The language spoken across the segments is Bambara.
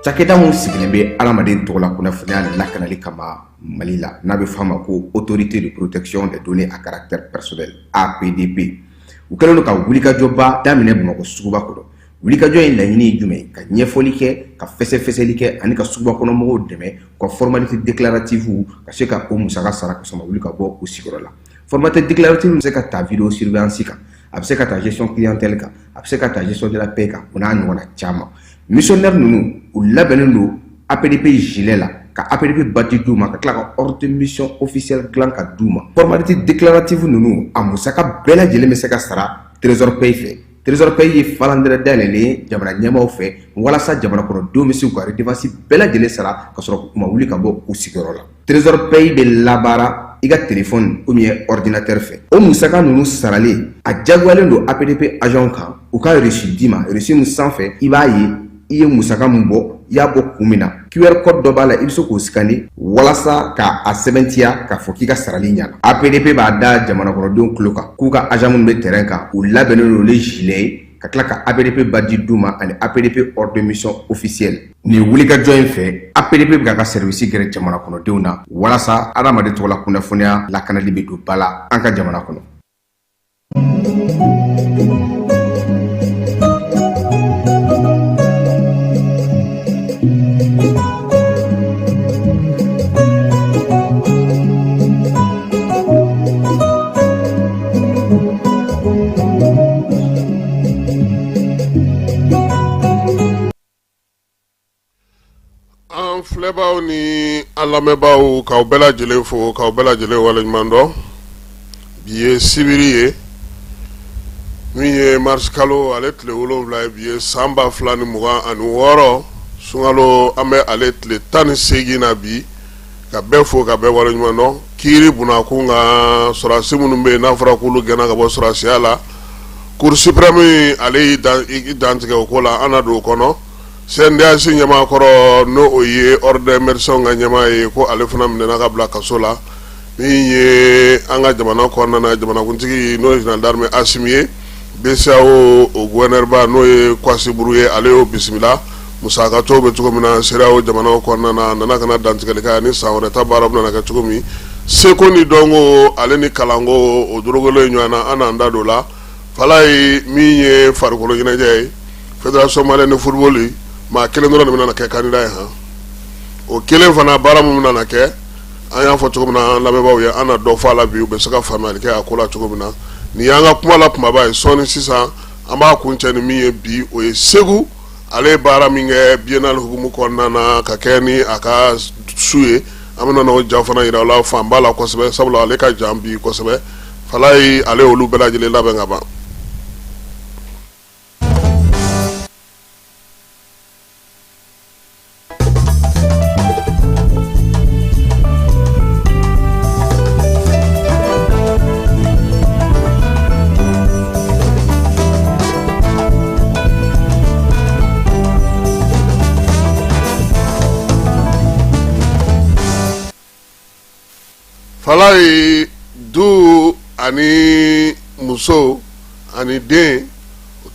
Cakɛda min sigilen bɛ adamaden tɔgɔla kunnafoniya lakanali kama Mali la, n'a bɛ f'a ma ko Autorité de protection des données à caractère personnel, APDP, u kɛlen don ka wulikajɔba daminɛ Bamakɔ suguba kɔnɔ. Wulikajɔ in laɲini ye jumɛn ye? Ka ɲɛfɔli kɛ, ka fɛsɛfɛsɛli kɛ ani ka suguba kɔnɔmɔgɔw dɛmɛ u ka formalité déclarative ka se ka o musaka sara ka sɔrɔ ma wuli ka bɔ u sigiyɔrɔ la. Formalité déclarative bɛ se ka ta vidéo surveillance kan, a bɛ se ka ta gestion clientèle kan, a bɛ se ka ta gestion de la paie kan, o n'a ɲɔgɔnna caman. Missionnaire ninnu, u labɛnnen don APDP gilet la, ka APDP badge d'u ma, ka tila ka ordre de mission officielle dilan ka d'u ma. Formalité déclarative ninnu, a musaka bɛɛ lajɛlen bɛ se ka sara Trésor Pay fɛ. Trésor Pay ye falandɛrɛ dayɛlɛlen ye jamana ɲɛmaaw fɛ walasa jamana kɔnɔdenw bɛ se k'u ka redevance bɛɛ lajɛlen sara ka sɔrɔ u ma wuli ka bɔ u sigiyɔrɔ la. Trésor Pay bɛ labaara i ka téléphone ou bien ordinateur fɛ. O musaka ninnu saralen, a diyagoyalen don APDP agent kan u ka reçu d'i ma, reçu min sanfɛ i b'a ye i ye musaka min bɔ, i y'a bɔ kun min na. QR code dɔ b'a la, i bɛ se k'o scanner walasa ka a sɛbɛntiya k'a fɔ k'i ka sarali ɲɛna. APDP b'a da jamana kɔnɔdenw tulo kan k'u ka agent minnu bɛ terrain kan, u labɛnnen don ni gilet ye, ka tila ka APDP badge d'u ma ani APDP ordre de mission officielle. Nin wulikajɔ in fɛ, APDP bɛ k'a ka service gɛrɛ jamana kɔnɔdenw na walasa adamaden tɔgɔla kunnafoniya lakanali bɛ don ba la an ka jamana kɔnɔ. An filɛbaaw ni an lamɛnbaaw, k'aw bɛɛ lajɛlen fo, k'aw bɛɛ lajɛlen waleɲuman dɔn. Bi ye sibiri ye, min ye marisikalo ale tile 7 ye bi ye, san 2026, sunkalo an bɛ ale tile 18 na bi. Ka bɛɛ fo, ka bɛɛ waleɲuman dɔn. Kiiri bunakun kan, sɔrɔdasi minnu bɛ yen n'a fɔra k'olu gɛnna ka bɔ sɔrɔdasiya la, Cour suprême ale y'i dantigɛ o ko la, an na don o kɔnɔ. CNDH ɲɛmaa kɔrɔ, n'o o ye ordre des médecins ka ɲɛmaa ye, ko ale fana minɛna ka bila kaso la. Min ye an ka jamana kɔnɔna na, jamanakuntigi n'o ye général d'armée Asimi ye, BCEAO o gouverneur ba, n'o ye Kwasi Buru ye, ale y'o bisimila. Musakatɔw bɛ cogo min na CEDEAO jamanaw kɔnɔna na, a nana ka na dantigɛli kɛ ni san wɛrɛ ta baara bɛna kɛ cogo min. Seko ni dɔnko ale ni kalanko, o dorogolen ɲɔgɔn na, an n'an da don la. Falaye, min ye farikolo ɲɛnajɛ ye, Fédération malienne de football, maa kelen dɔrɔn de bɛna kɛ candidat ye. Han, o kelen fana, baara min bɛna kɛ, an y'a fɔ cogo min na an lamɛnbaaw ye, an na dɔ fɔ a la bi, u bɛ se ka faamuyali kɛ a ko la cogo min na. Nin y'an ka kuma la kumaba ye. Sɔɔni sisan, an b'a kuncɛ ni min ye bi, o ye Segu ale ye baara min kɛ biennale hukumu kɔnɔna na ka kɛ ni a ka su ye. An bɛna o ja fana jira la fanba la kosɛbɛ, sabula ale ka jan bi kosɛbɛ. Falaye ale olu bɛɛ lajɛlen labɛn ka ban. Falaye, du ani muso ani den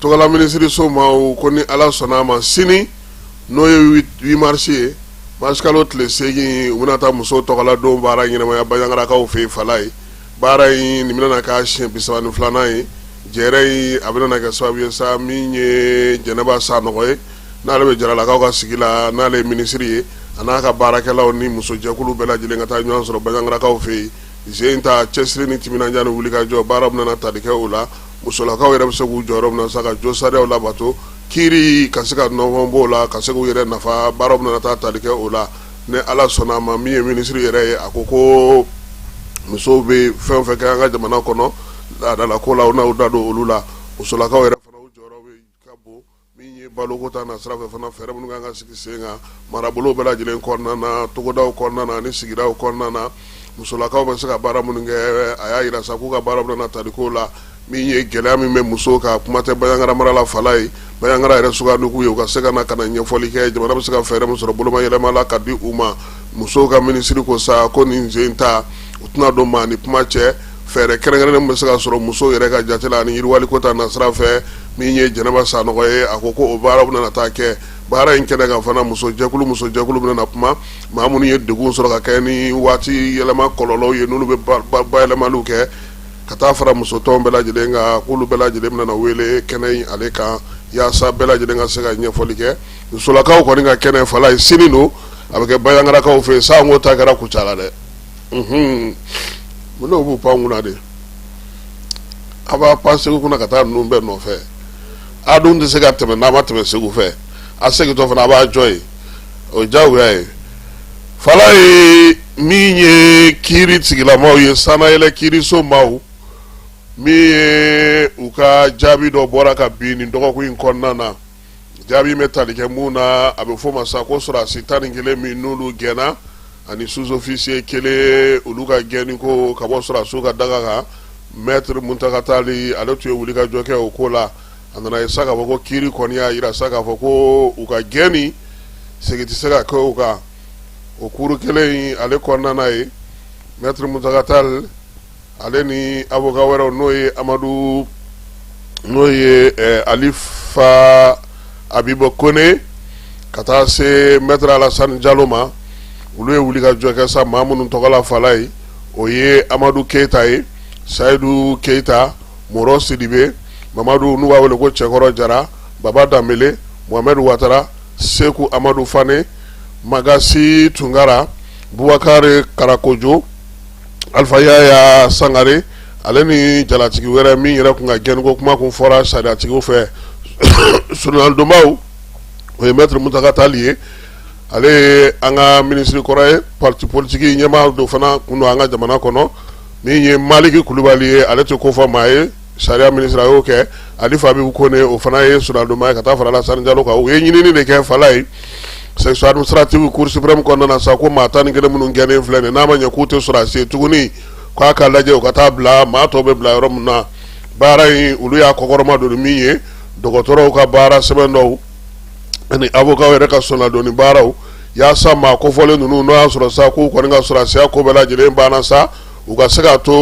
tɔgɔla minisiriso ma ko ni Ala sɔnna a ma, sini n'o ye 8 mars ye, marisikalo tile 8, u bɛna taa muso tɔgɔla don baara ɲɛnamaya Banjagarakaw fɛ yen. Falaye, baara in nin bɛna k'a siɲɛ 32nan ye. Jɛrɛ in a bɛna kɛ sababu ye sa, min ye Jɛnɛba Sanɔgɔ ye, n'ale bɛ Jaralakaw ka sigi la, n'ale ye minisiri ye, a n'a ka baarakɛlaw ni musojɛkulu bɛɛ lajɛlen ka taa ɲɔgɔn sɔrɔ Banjagarakaw fɛ yen. Zen ta cɛsiri ni timinandiya ni wulikajɔ baara bɛna tali kɛ o la. Musolakaw yɛrɛ bɛ se k'u jɔyɔrɔ minɛ sa ka jo sariyaw labato, kiiri ka se ka nɔgɔn b'o la, ka se k'u yɛrɛ nafa. Baara bɛna taa tali kɛ o la ni Ala sɔnna a ma. Min ye minisiri yɛrɛ ye, a ko ko musow bɛ fɛn o fɛn kɛ an ka jamana kɔnɔ laadala ko la, u n'u da don olu la. Musolakaw yɛrɛ fana, u jɔyɔrɔ bɛ ka bon. Min ye baloko ta na sira fɛ fana, fɛɛrɛ minnu kan ka sigi sen kan marabolo bɛɛ lajɛlen kɔnɔna na, togodaw kɔnɔna na ani sigidaw kɔnɔna na, musolakaw bɛ se ka baara minnu kɛ, a y'a jira sa k'u ka baara bɛna tali k'o la. Min ye gɛlɛya min bɛ musow kan, kuma tɛ Banjagara mara la, Falaye, Banjagara yɛrɛ sugandi k'u ye, u ka se ka na ka na ɲɛfɔli kɛ, jamana bɛ se ka fɛɛrɛ min sɔrɔ boloma yɛlɛma la ka di u ma. Musow ka minisiri ko sa ko nin sen ta, u tɛna don maa ni kuma cɛ. Fɛɛrɛ kɛrɛnkɛrɛnnen bɛ se ka sɔrɔ musow yɛrɛ ka jate la ani yiriwaliko ta nasira fɛ. Min ye Jɛnɛba Sanɔgɔ ye, a ko ko o baara bɛna taa kɛ. Baara in kɛnɛ kan fana, musojɛkulu musojɛkulu bɛna na kuma, maa minnu ye degun sɔrɔ ka kɛ ni waati yɛlɛma kɔlɔlɔw ye, n'olu bɛ bayɛlɛmaliw kɛ, ka taa fara musotɔn bɛɛ lajɛlen kan, k'olu bɛɛ lajɛlen bɛna na wele kɛnɛ in ale kan, yaasa bɛɛ lajɛlen ka se ka ɲɛfɔli kɛ. Musolakaw kɔni ka kɛnɛ fala ye sini don, a bɛ kɛ Bayangarakaw fɛ yen. Sanko ta kɛra Kucala dɛ, n'o b'u pan kunna de, a b'a pan Segu kunna ka taa ninnu bɛɛ nɔfɛ. A dun tɛ se ka tɛmɛ n'a ma tɛmɛ Segu fɛ, a segintɔ fana a b'a jɔ yen, o ye diyagoya ye. Fala ye min ye kiiri tigilamaw ye, sannayɛlɛ kiiriso maaw min ye, u ka jaabi dɔ bɔra ka bin nin dɔgɔkun in kɔnɔna na. Jaabi bɛ tali kɛ mun na? A bɛ f'o ma sa ko sɔrɔdasi 11 min n'olu gɛnna, ani sous-officier kelen, olu ka gɛnni ko ka bɔ sɔrɔdasiw ka daga kan. Maître Muntaka Tali, ale tun ye wulikajɔ kɛ o ko la. A nana ye sa k'a fɔ ko kiiri kɔni y'a jira sa k'a fɔ ko u ka gɛnni segin tɛ se ka kɛ u kan. O kuru kelen in ale kɔnɔna na ye, Maître Muntaka Tali ale ni avocat wɛrɛw, n'o ye Amadu, n'o ye Alifa Abibu Kone, ka taa se Maître Alasani Jalo ma, olu ye wulikajɔ kɛ sa maa minnu tɔgɔ la fala ye, o ye Amadu Keyita ye, Sayidu Keyita, Moro Sidibe, Mamadu n'u b'a wele ko Cɛkɔrɔ Jara, Baba Danbele, Mohamɛdi Watara, Seku Amadu Fane, Magasi Tunkara, Bubakari Karakojo, Alifa Yaya Sangare, ale ni jalatigi wɛrɛ min yɛrɛ tun ka gɛnniko kuma kun fɔra sariyatigiw fɛ solonadonbaw, o ye Maître Muntaka Tali ye. Ale ye an ka minisiri kɔrɔ ye, parti politique ɲɛmaa dɔ fana kun don an ka jamana kɔnɔ. Min ye Maliki Kulubali ye, ale tɛ ko fɔ maa ye, sariya minisiri, a y'o kɛ. Alifa Abibu Kone, o fana ye solonadonba ye, ka taa fara Alasani Jalo kan. U ye ɲinini de kɛ fala ye section administrative cour suprême kɔnɔna na sa, ko maa 11 minnu gɛnnen filɛ nin, n'a ma ɲɛ k'u tɛ sɔrɔdasi ye tuguni, k'a ka lajɛ u ka taa bila maa tɔw bɛ bila yɔrɔ min na. Baara in, olu y'a kɔkɔrɔma don min ye dɔgɔtɔrɔw ka baara sɛbɛn dɔw ani avocat yɛrɛ ka solonadonni baaraw, yaasa maa kofɔlen ninnu, n'o y'a sɔrɔ sa k'u kɔni ka sɔrɔdasiya ko bɛɛ lajɛlen banna sa, u ka se ka to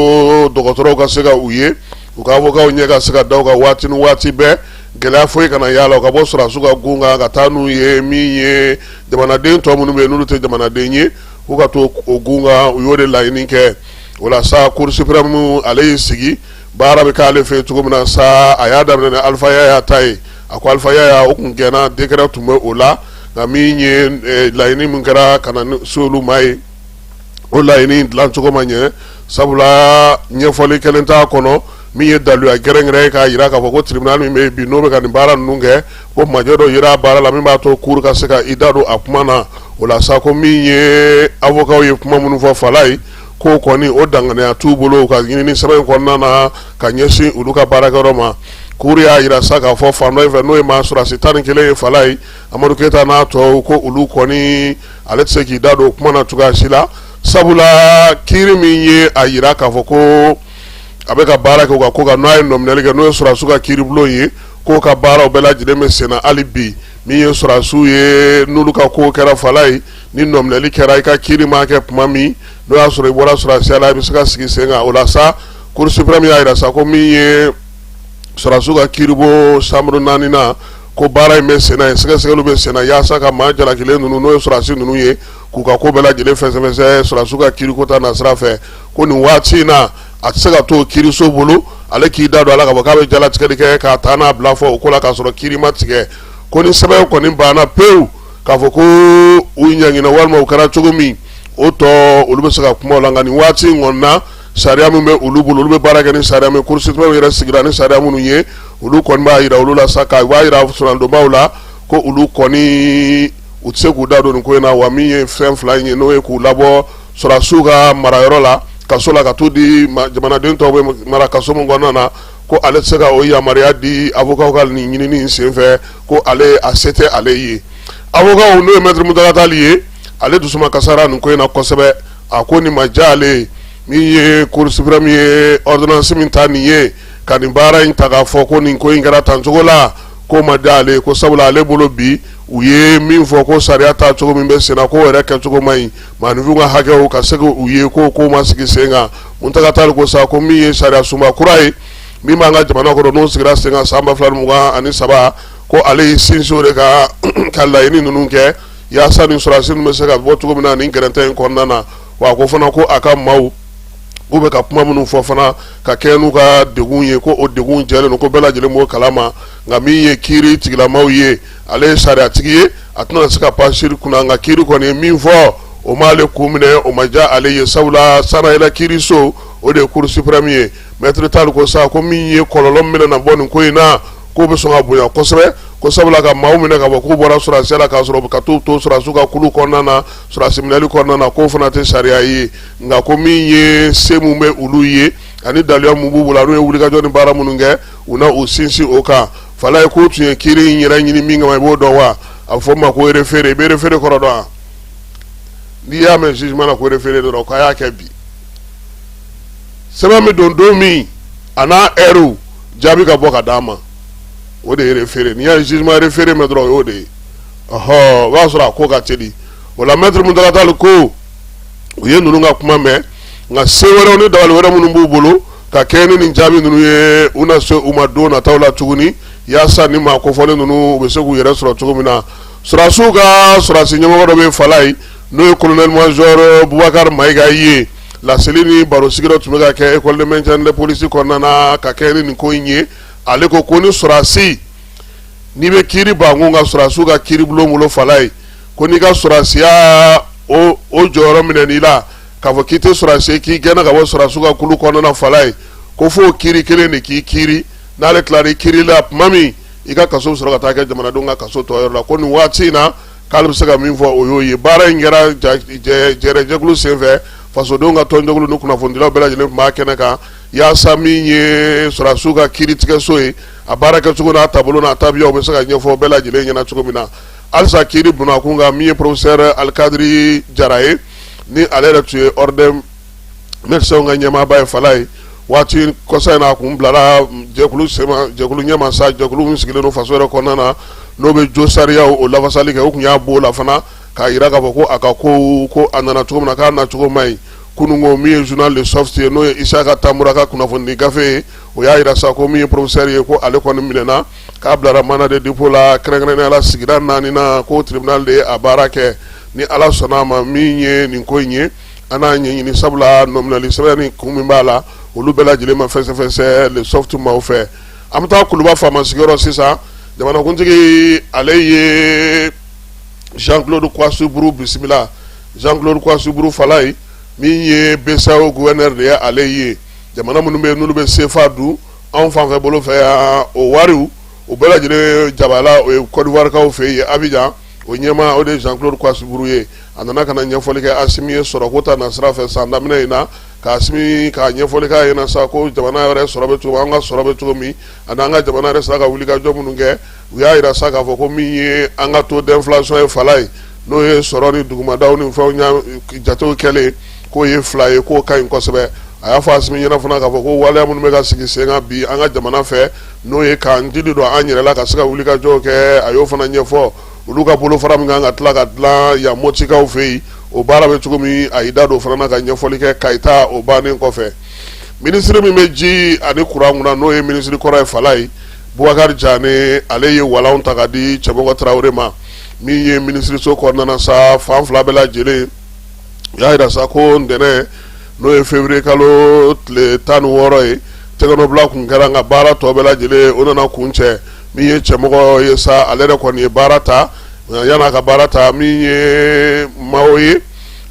dɔgɔtɔrɔw ka se ka u ye, u ka avocat ɲɛ ka se ka da u kan waati ni waati bɛɛ, gɛlɛya foyi kana y'a la, u ka bɔ sɔrɔdasiw ka gun kan ka taa n'u ye min ye jamanaden tɔ minnu bɛ yen n'olu tɛ jamanaden ye, k'u ka to o gun kan. U y'o de laɲini kɛ. O la sa, cour suprême ale y'i sigi, baara bɛ k'ale fɛ cogo min na sa, a y'a daminɛ ni Alifa Yaya ta ye. A ko Alifa Yaya, o kun gɛnna, décret tun bɛ o la, nka min ye laɲini min kɛra ka na se olu ma ye, o laɲini dilancogo ma ɲɛ, sabula ɲɛfɔli kelen t'a kɔnɔ min ye daluya gɛrɛgɛrɛ ye k'a jira k'a fɔ ko tribunal min bɛ bi, n'o bɛ ka nin baara ninnu kɛ, ko majɛ dɔ yera a baara la min b'a to cour ka se ka i da don a kuma na. O la sa, ko min ye avocat ye kuma minnu fɔ fala ye, k'o kɔni o danganiya t'u bolo u ka ɲinini sɛbɛn in kɔnɔna na ka ɲɛsin olu ka baarakɛyɔrɔ ma. Cour y'a jira sa k'a fɔ fan dɔ in fɛ, n'o ye maa sɔrɔdasi 11 ye fala ye, Amadu Keyita n'a tɔw, ko olu kɔni, ale tɛ se k'i da don o kuma na cogoya si la, sabula kiiri min ye a jira k'a fɔ ko a bɛ ka baara kɛ u ka ko kan, n'a ye nɔminɛli kɛ, n'o ye sɔrɔdasiw ka kiiribulon ye, k'o ka baaraw bɛɛ lajɛlen bɛ senna hali bi. Min ye sɔrɔdasiw ye, n'olu ka ko kɛra fala ye, ni nɔminɛli kɛra, i ka kiiri maa kɛ tuma min, n'o y'a sɔrɔ i bɔra sɔrɔdasiya la, i bɛ se ka sigi sen kan. O la sa, cour suprême y'a jira sa ko min ye sɔrɔdasiw ka kiiribon chambre naaninan, ko baara in bɛ senna yen, sɛgɛsɛgɛliw bɛ senna yaasa ka maa jalakilen ninnu, n'o ye sɔrɔdasi ninnu ye, k'u ka ko bɛɛ lajɛlen fɛsɛfɛsɛ sɔrɔdasiw ka kiiriko ta nasira fɛ. Ko nin waati in na, a tɛ se ka to kiiriso bolo ale k'i da don a la k'a fɔ k'a bɛ jalatigɛli kɛ k'a taa n'a bila fɔ o ko la k'a sɔrɔ kiiri ma tigɛ. Ko ni sɛbɛn kɔni banna pewu k'a fɔ ko u ɲangina walima u kɛra cogo min, o tɔ olu bɛ se ka kuma o la. Nka nin waati in kɔni na, sariya min bɛ olu bolo, olu bɛ baara kɛ ni sariya min, cour suprême yɛrɛ sigira ni sariya minnu ye, olu kɔni b'a jira olu la sa, k'a b'a jira solonadonbaw la ko olu kɔni u tɛ se k'u da don nin ko in na. Wa min ye fɛn fila in ye, n'o ye k'u labɔ sɔrɔdasiw ka marayɔrɔ la, kaso la, ka t'u di jamanaden tɔw bɛ mara kaso min kɔnɔna na, ko ale tɛ se ka o yamaruya di avocat ka nin ɲinini in senfɛ, ko ale a se tɛ ale ye. Avocat, n'o ye maître Muntaka Tali ye, ale dusuma kasara nin ko in na kosɛbɛ. A ko nin ma diya ale ye. Min ye cour suprême ye ordonnance min ta nin ye ka nin baara in ta k'a fɔ ko nin ko in kɛra tan cogo la, k'o ma diya ale ye, ko sabula ale bolo bi, u ye min fɔ ko sariya ta cogo min bɛ senna, k'o yɛrɛ kɛcogo man ɲi, maaninfinw ka hakɛw ka se u ye, ko ko ma sigi sen kan. Muntaka Tali ko sa ko min ye sariya sunba kura ye min b'an ka jamana kɔnɔ, n'o sigira sen kan san 2023, Ko ale y'i sinsin o de kan ka laɲini ninnu kɛ yaasa ni sɔrɔdasi ninnu bɛ se ka bɔ cogo min na nin gɛrɛntɛ in kɔnɔna na. Wa a ko fana ko a ka maaw k'u bɛ ka kuma minnu fɔ fana ka kɛɲɛ n'u ka degun ye, ko o degun jɛlen don, ko bɛɛ lajɛlen b'o kalama. Nka min ye kiiri tigilamaw ye, ale ye sariyatigi ye, a tɛna se ka pan siri kunna. Nka kiiri kɔni ye min fɔ, o m'ale kun minɛ, o ma diya ale ye, sabula sannayɛlɛ kiiriso, o de ye Cour suprême ye. Maître Tall ko sa ko min ye kɔlɔlɔ min bɛna bɔ nin ko in na, k'o bɛ sɔn ka bonya kosɛbɛ, ko sabula ka maaw minɛ ka bɔ k'u bɔra sɔrɔdasiya la k'a sɔrɔ ka t'u to sɔrɔdasiw ka kulu kɔnɔna na, sɔrɔdasi minɛli kɔnɔna na, k'o fana tɛ sariya ye. Nka ko min ye se min bɛ olu ye ani daluya min b'u bolo, n'u ye wulikajɔ ni baara minnu kɛ, u na u sinsin o kan. Falaye k'u tun ye kiiri in yɛrɛ ɲini min kama, i b'o dɔn wa? A bɛ fɔ o ma ko référé. I bɛ référé kɔrɔ dɔn wa? N'i y'a mɛn jugement na ko référé dɔrɔn, k'a y'a kɛ bi. Sɛbɛn bɛ don don min, a n'a heure jaabi ka bɔ ka d'a ma, o de ye référé. N'i y'a ye jugement référé mɛn dɔrɔn, o y'o de ye. Ɔhɔ, o b'a sɔrɔ a ko ka teli o la. Maître Mountaga Tall ko u ye ninnu ka kuma mɛn, nka se wɛrɛw ni dabali wɛrɛ minnu b'u bolo ka kɛɲɛ ni nin jaabi ninnu ye, u na se u ma don nataw la tuguni, yaasa ni maa kofɔlen ninnu u bɛ se k'u yɛrɛ sɔrɔ cogo min na. Sɔrɔdasiw ka sɔrɔdasi ɲɛmɔgɔ dɔ bɛ Falaye, n'o ye colonel major Bubakari Mayiga ye. Laseli ni barosigi dɔ tun bɛ ka kɛ école de maintien de police kɔnɔna na ka kɛɲɛ ni nin ko in ye. Ale ko ko ni sɔrɔdasi n'i bɛ kiiri bankun ka sɔrɔdasiw ka kiiribulon bolo, Falaye, ko n'i ka sɔrɔdasiya o jɔyɔrɔ minɛn'i la, k'a fɔ k'i tɛ sɔrɔdasi ye, k'i gɛnna ka bɔ sɔrɔdasiw ka kulu kɔnɔna na, Falaye, ko f'o kiiri kelen de k'i kiiri. N'ale tilara i kiiri la tuma min, i ka kaso bɛ sɔrɔ ka taa kɛ jamanadenw ka kaso tɔ yɔrɔ la. Ko nin waati in na, k'ale bɛ se ka min fɔ, o y'o ye. Baara in kɛra jɛrɛjɛkulu senfɛ, fasodenw ka tɔnjɛkulu ni kunnafonidilaw bɛɛ lajɛlen tun b'a kɛnɛ kan, yaasa min ye sɔrɔdasiw ka kiiritigɛso ye, a baara kɛcogo n'a taabolo n'a tabiyaw bɛ se ka ɲɛfɔ bɛɛ lajɛlen ɲɛna cogo min na. Halisa kiiri bunakun kan, min ye professeur Alikadiri Jara ye, ni ale yɛrɛ tun ye ordre médecins ka ɲɛmaaba ye, Falaye, waati kɔsa in na, a kun bilara jɛkulu sema jɛkulu ɲɛma sa, jɛkulu min sigilen don faso yɛrɛ kɔnɔna na, n'o bɛ jo sariyaw o lafasali kɛ. O tun y'a b'o la fana k'a jira k'a fɔ ko a ka ko ko a nana cogo min na, k'a nacogo man ɲi. Kununko, min ye journal Le Soft ye, n'o ye Isaka Tamura ka kunnafoni gafe ye, o y'a jira sa ko min ye professeur ye, ko ale kɔni minɛna k'a bilara mandat de dépôt la, kɛrɛnkɛrɛnnenya la sigida naaninan, ko tribunal de ye a baara kɛ. Ni Ala sɔnna a ma, min ye nin ko in ye, an n'a ɲɛɲini, sabula nɔminɛli sɛbɛn ni kun min b'a la, olu bɛɛ lajɛlen ma fɛsɛfɛsɛ Le Soft maaw fɛ. An bɛ taa Kuluba faama sigiyɔrɔ sisan. Jamanakuntigi, ale ye Jean-Claude Kouassi Brou bisimila. Jean-Claude Kouassi Brou, Falaye, min ye BCEAO gouverneur de ye, ale ye jamana minnu bɛ yen n'olu bɛ CFA dun anw fanfɛ bolo fɛ yan, o wariw o bɛɛ lajɛlen jabala, o ye Côte d'Ivoire kaw fɛ yen Abidjan. O ɲɛmaa, o de ye Jean-Claude Kouassi Brou ye. A nana ka na ɲɛfɔli kɛ Asimi ye sɔrɔko ta nasira fɛ san daminɛ in na, ka Asimi ka ɲɛfɔli k'a ɲɛna sa ko jamana yɛrɛ sɔrɔ bɛ cogo, an ka sɔrɔ bɛ cogo min, ani an ka jamana yɛrɛ sera ka wulikajɔ minnu kɛ. U y'a jira sa k'a fɔ ko min ye an ka taux d'inflation ye, Falaye, n'o ye sɔrɔ ni dugumadaw ni fɛnw jatew kɛlen, k'o ye 2 ye, k'o ka ɲi kosɛbɛ. A y'a fɔ Asimi ɲɛna fana k'a fɔ ko waleya minnu bɛ ka sigi sen kan bi an ka jamana fɛ, n'o ye k'an jidi don an yɛrɛ la ka se ka wulikajɔw kɛ, a y'o fana ɲɛfɔ. Olu ka bolofara min kan ka tila ka dilan yan Motikaw fɛ yen, o baara bɛ cogo min, a y'i da don o fana na ka ɲɛfɔli kɛ. Kayita o bannen kɔfɛ, minisiri min bɛ ji ani kuran kunna, n'o ye minisiri kɔrɔ ye, Falaye, Bubakari Jane, ale ye walanw ta ka di Cɛmɔgɔ Tarawele ma. Min ye minisiriso kɔnɔna na sa, fan fila bɛɛ lajɛlen, u y'a jira sa ko ntɛnɛn, n'o ye février kalo tile 16 ye, tɛgɛnɔbila kun kɛra, nka baara tɔ bɛɛ lajɛlen o nana kuncɛ. Min ye Cɛmɔgɔ ye sa, ale yɛrɛ kɔni ye baara ta. Yan'a ka baara ta, min ye Mao ye,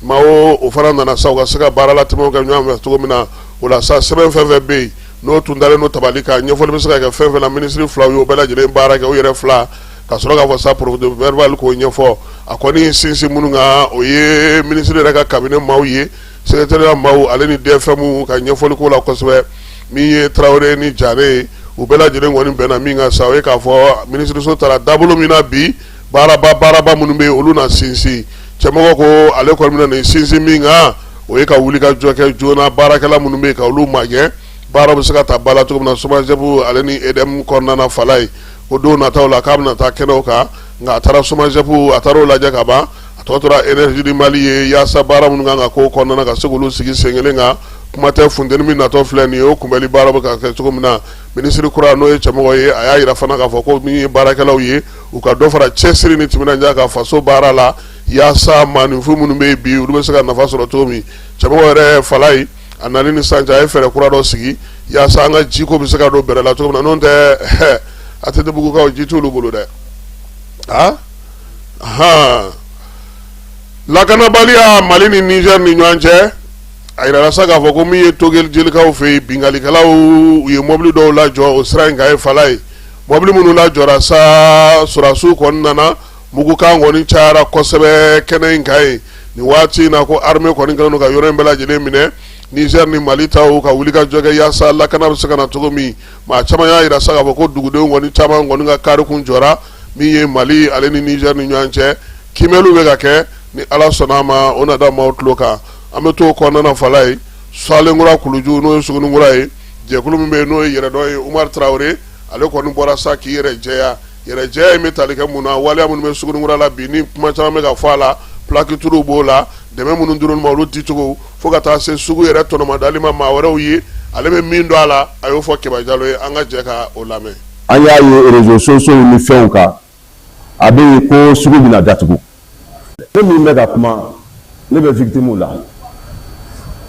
Mao o fana nana sa, u ka se ka baara latɛmɛw kɛ ɲɔgɔn fɛ cogo min na. O la sa, sɛbɛn fɛn fɛn bɛ yen n'o tun dalen don tabali kan, ɲɛfɔli bɛ se ka kɛ fɛn fɛn na, minisiri filaw y'o bɛɛ lajɛlen baara kɛ u yɛrɛ fila, ka sɔrɔ k'a fɔ sa procès verbal k'o ɲɛfɔ. A kɔni sinsin minnu kan, o ye minisiri yɛrɛ ka cabinet maaw ye, secrétariat maaw, ale ni DFM ka ɲɛfɔli ko la kosɛbɛ. Min ye Tarawele ni Jane ye, u bɛɛ lajɛlen kɔni bɛnna min kan sa, o ye k'a fɔ minisiriso taara dabolo min na bi, baaraba baaraba minnu bɛ yen, olu na sinsin. Cɛmɔgɔ ko ale kɔni bɛna nin sinsin min kan, o ye ka wuli ka jɔ kɛ joona, baarakɛla minnu bɛ yen ka olu magɛn, baara bɛ se ka ta ba la cogo min na SOMAGEP ale ni EDM kɔnɔna na. Falaye ko don nataw la k'a bɛna taa kɛnɛw kan, nka a taara SOMAGEP, a taara o lajɛ ka ban, a tɔ tora Énergie du Mali ye, yaasa baara minnu kan ka k'o kɔnɔna na, ka se k'olu sigi sen kelen kan. Kuma tɛ funteni min natɔ filɛ nin ye, o kunbɛli baara bɛ ka kɛ cogo min na. Minisiri kura, n'o ye Cɛmɔgɔ ye, a y'a jira fana k'a fɔ ko min ye baarakɛlaw ye, u ka dɔ fara cɛsiri ni timinandiya kan faso baara la, yaasa maaninfin minnu bɛ yen bi, olu bɛ se ka nafa sɔrɔ cogo min. Cɛmɔgɔ yɛrɛ Falaye, a nali ni sisan cɛ, a ye fɛɛrɛ kura dɔ sigi yaasa an ka jiko bɛ se ka don bɛrɛ la cogo min na. N'o tɛ, ATTbugukaw, ji t'olu bolo dɛ. Aa hɔn, lakanabaliya Mali ni Niger ni ɲɔgɔn cɛ, a yirala sa k'a fɔ ko min ye Togel Jelikaw fɛ yen, binkalikɛlaw u ye mɔbili dɔw lajɔ o sira in kan ye. Falaye, mɔbili minnu lajɔra sa, sɔrɔdasiw kɔni nana, mugukan kɔni cayara kosɛbɛ kɛnɛ in kan yen nin waati in na, ko armée kɔni kɛlen don ka yɔrɔ in bɛɛ lajɛlen minɛ. Niger ni Mali taw ka wulikajɔ kɛ yaasa lakana bɛ se ka na cogo min. Maa caman y'a jira sa k'a fɔ ko dugudenw kɔni caman kɔni ka kari kun jɔra. Min ye Mali ale ni Niger ni ɲɔgɔn cɛ, kiimɛliw bɛ ka kɛ. Ni Ala sɔnna a ma, o na da maaw tulo kan. An bɛ to o kɔnɔna na. Falaye, Salenkura Kuluju, n'o ye Suguninkura ye, jɛkulu min bɛ yen, n'o ye Yɛrɛdɔn ye, Umaru Tarawele, ale kɔni bɔra sa k'i yɛrɛ jɛya. Yɛrɛ jɛya in bɛ tali kɛ mun na? Waleya minnu bɛ Suguninkura la bi, ni kuma caman bɛ ka fɔ a la, plaque turuw b'o la, dɛmɛ minnu dir'olu ma, olu dicogo, fo ka taa se sugu yɛrɛ tɔnɔmadali ma maa wɛrɛw ye. Ale bɛ min dɔn a la, a y'o fɔ Keba Jalo ye. An ka jɛ ka o lamɛn. An y'a ye réseaux sociaux ni fɛnw kan, a bɛ yen ko sugu bɛna datugu. Ne min bɛ ka kuma, ne bɛ victime la.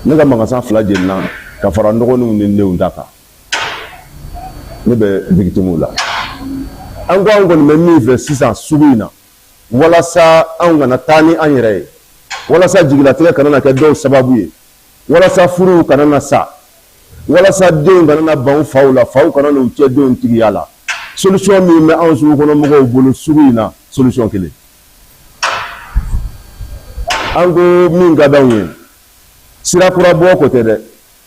Ne ka magasin fila jenina ka fara n dɔgɔninw ni n denw ta kan. Ne bɛ victime la. An ko an kɔni bɛ min fɛ sisan sugu in na, walasa anw kana taa ni an yɛrɛ ye, walasa jigilatigɛ kana na kɛ dɔw sababu ye, walasa furuw kana na sa, walasa denw kana na ban faw la, faw kana n'u cɛ denw tigiya la, solution min bɛ anw sugu kɔnɔ mɔgɔw bolo sugu in na, solution kelen, an ko min ka d'anw ye, sira kura bɔ ko tɛ dɛ.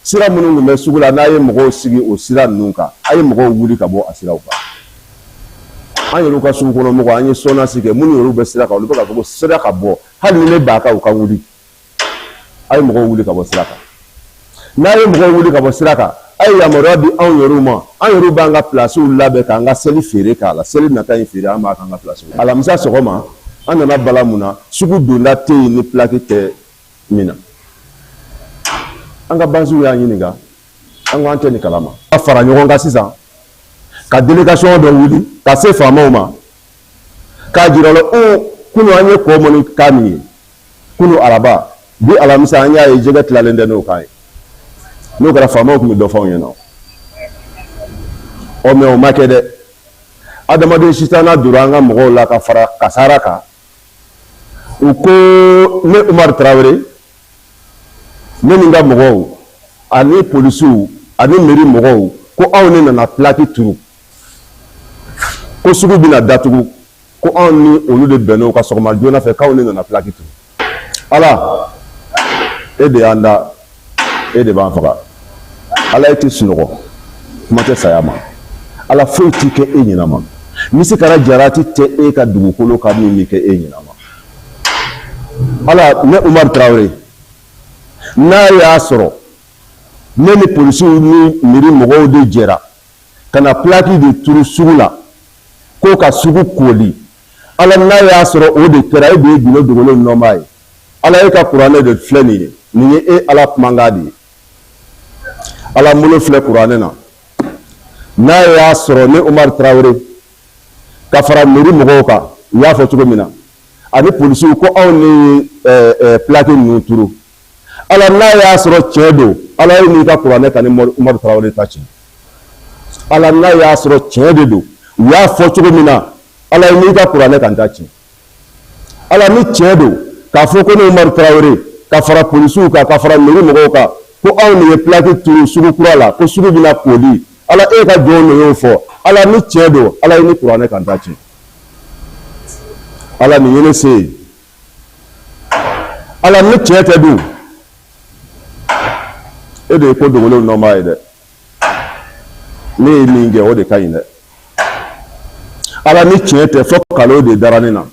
Sira minnu tun bɛ sugu la, n'a ye mɔgɔw sigi o sira ninnu kan, a ye mɔgɔw wuli ka bɔ a siraw kan. An yɛrɛw ka sugu kɔnɔ mɔgɔ, an ye sondage kɛ. Minnu yɛrɛw bɛ sira kan, olu bɛ k'a fɔ ko sira ka bɔ, hali ni ne b'a kan, u ka wuli. A ye mɔgɔw wuli ka bɔ sira kan. N'a ye mɔgɔw wuli ka bɔ sira kan, a ye yamaruya di anw yɛrɛw ma. An yɛrɛw b'an ka pilasiw labɛn k'an ka seli feere k'a la. Seli nata in feere, an b'a k'an ka pilasiw. Alamisa sɔgɔma, an nana bala mun na? Sugu donda tɛ yen ni pilaki tɛ min na. An ka bansiw y'an ɲininka, an ko an tɛ nin kalama. A fara ɲɔgɔn kan sisan ka délégation dɔ wuli ka se faamaw ma k'a jira la o kunu an ye kɔ mɔni kan min ye kunu araba, bi alamisa an y'a ye jɛgɛ tilalen tɛ n'o kan ye. N'o kɛra, faamaw tun bɛ dɔ fɔ anw ɲɛna. Ɔ mais o ma kɛ dɛ. Adamaden sitana donna an ka mɔgɔw la ka fara kasara kan. U ko ne Umaru Tarawele, ne ni n ka mɔgɔw ani polisiw ani mairie mɔgɔw, ko anw ne nana pilaki turu, ko sugu bɛna datugu, ko anw ni olu de bɛnn'o kan sɔgɔma joona fɛ, k'anw de nana pilaki turu. Ala, e de y'an da, e de b'an faga. Ala, e tɛ sunɔgɔ, kuma tɛ saya ma. Ala, foyi tɛ kɛ e ɲinama. Misikara jarati tɛ e ka dugukolo kan min bɛ kɛ e ɲinama. Ala, ne Umaru Tarawele, n'a y'a sɔrɔ ne ni polisiw ni mairie mɔgɔw de jɛra ka na pilaki de turu sugu la ko ka sugu koli, Ala, n'a y'a sɔrɔ o de kɛra, e de ye gundo dogolen dɔnbaa ye. Ala, e ka kuranɛ de filɛ nin ye, nin ye e Ala kumakan de ye. Ala, n bolo filɛ kuranɛ na. N'a y'a sɔrɔ ne Umaru Tarawele ka fara mairie mɔgɔw kan, u y'a fɔ cogo min na, ani polisiw, ko anw ne ye pilaki ninnu turu, Ala, n'a y'a sɔrɔ tiɲɛ don, Ala, e n'i ka kuranɛ ka ne Umaru Tarawele ta tiɲɛ. Ala, n'a y'a sɔrɔ tiɲɛ de don, u y'a fɔ cogo min na, Ala, e n'i ka kuranɛ ka n ta tiɲɛ. Ala, ni tiɲɛ don k'a fɔ ko ne Umaru Tarawele ka fara polisiw kan, ka fara mairie mɔgɔw kan, ko anw de ye pilaki turu sugu kura la, ko sugu bɛna koli, Ala, e ka jɔnw de y'o fɔ. Ala, ni tiɲɛ don, Ala, e ni kuranɛ ka n ta tiɲɛ. Ala, nin ye ne se ye. Ala, ni tiɲɛ tɛ dun, e de ye ko dogolenw dɔnbaa ye dɛ. Ne ye min kɛ, o de ka ɲi dɛ. Ala, ni tiɲɛ tɛ, fo kalo de dara ne na.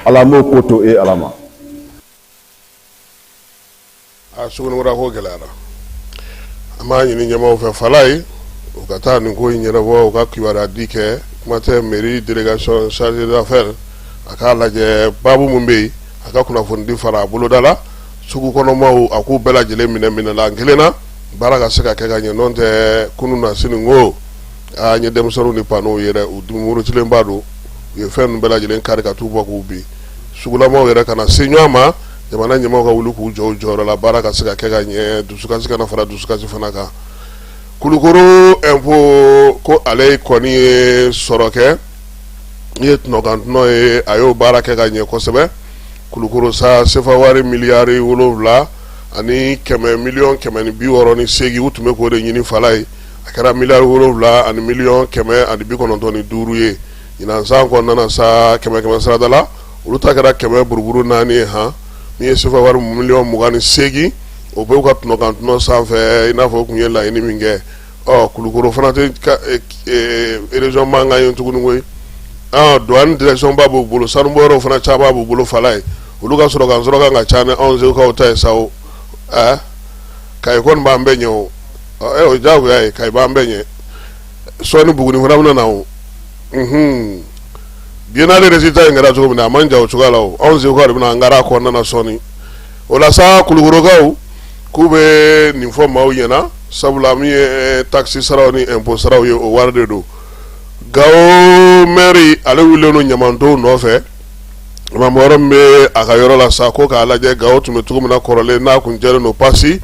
Ala, n b'o ko to e Ala ma. A Suguninkura ko gɛlɛyara. An b'a ɲini ɲɛmaaw fɛ, Falaye, u ka taa nin ko in ɲɛnabɔ, u ka kibaruya di kɛ. Kuma tɛ mairie délégation chargée d'affaires, a k'a lajɛ baabu min bɛ yen, a ka kunnafonidi fara a boloda la. Sugu kɔnɔmaw a k'u bɛɛ lajɛlen minɛ minɛlan kelen na, baara ka se ka kɛ ka ɲɛ. N'o tɛ kunun na sini ko aa n ye denmisɛnninw ni panneau yɛrɛ, u murutilenba don, u ye fɛn ninnu bɛɛ lajɛlen kari ka t'u bɔ k'u bin. Sugulamaw yɛrɛ kana se ɲɔgɔn ma, jamana ɲɛmaaw ka wuli k'u jɔ u jɔyɔrɔ la, baara ka se ka kɛ ka ɲɛ, dusukasi kana fara dusukasi fana kan. Kulukoro impôt ko ale kɔni ye sɔrɔ kɛ ni ye tɔnɔkan tɔnɔ ye, a y'o baara kɛ ka ɲɛ kosɛbɛ. Kulukoro sa sefa wari miliyari 7 ani kɛmɛ miliyɔn 168, u tun bɛ k'o de ɲini fala ye. A kɛra miliyari 7 ani miliyɔn 195 ye ɲinan san kɔnɔna sa. Kɛmɛ kɛmɛ sarada la, olu ta kɛra kɛmɛ buruburu naani ye. Han, min ye sefa wari miliyɔn 28, o bɛ ka tɔnɔkan tɔnɔ sanfɛ, i n'a fɔ u tun ye laɲini min kɛ. Ɔ Kulukoro fana tɛ région mankan ye tuguni koyi. Douane direction ba b'u bolo, sanubɔyɔrɔw fana caman b'u bolo fala ye. Olu ka sɔrɔ kan sɔrɔ kan ka ca ni anw segukaw ta ye sa o. Kayi kɔni b'an bɛɛ ɲɛ o. O diyagoya ye, Kayi b'an bɛɛ ɲɛ. Sɔɔni Buguni fana bɛna na o. Biennale résultat in kɛra cogo min na, a man jan o cogoya la o. Anw segukaw de bɛna an kari a kɔnɔna na sɔɔni. O la sa, Kulukorokaw k'u bɛ nin fɔ maaw ɲɛna, sabula min ye taxe saraw ni impôt saraw ye, o wari de don. Gawo maire, ale wulilen don ɲamantonw nɔfɛ. Ɲamanbɔyɔrɔ min bɛ a ka yɔrɔ la sa, ko k'a lajɛ Gawo tun bɛ cogo min na kɔrɔlen, n'a kun jɛlen don pasi.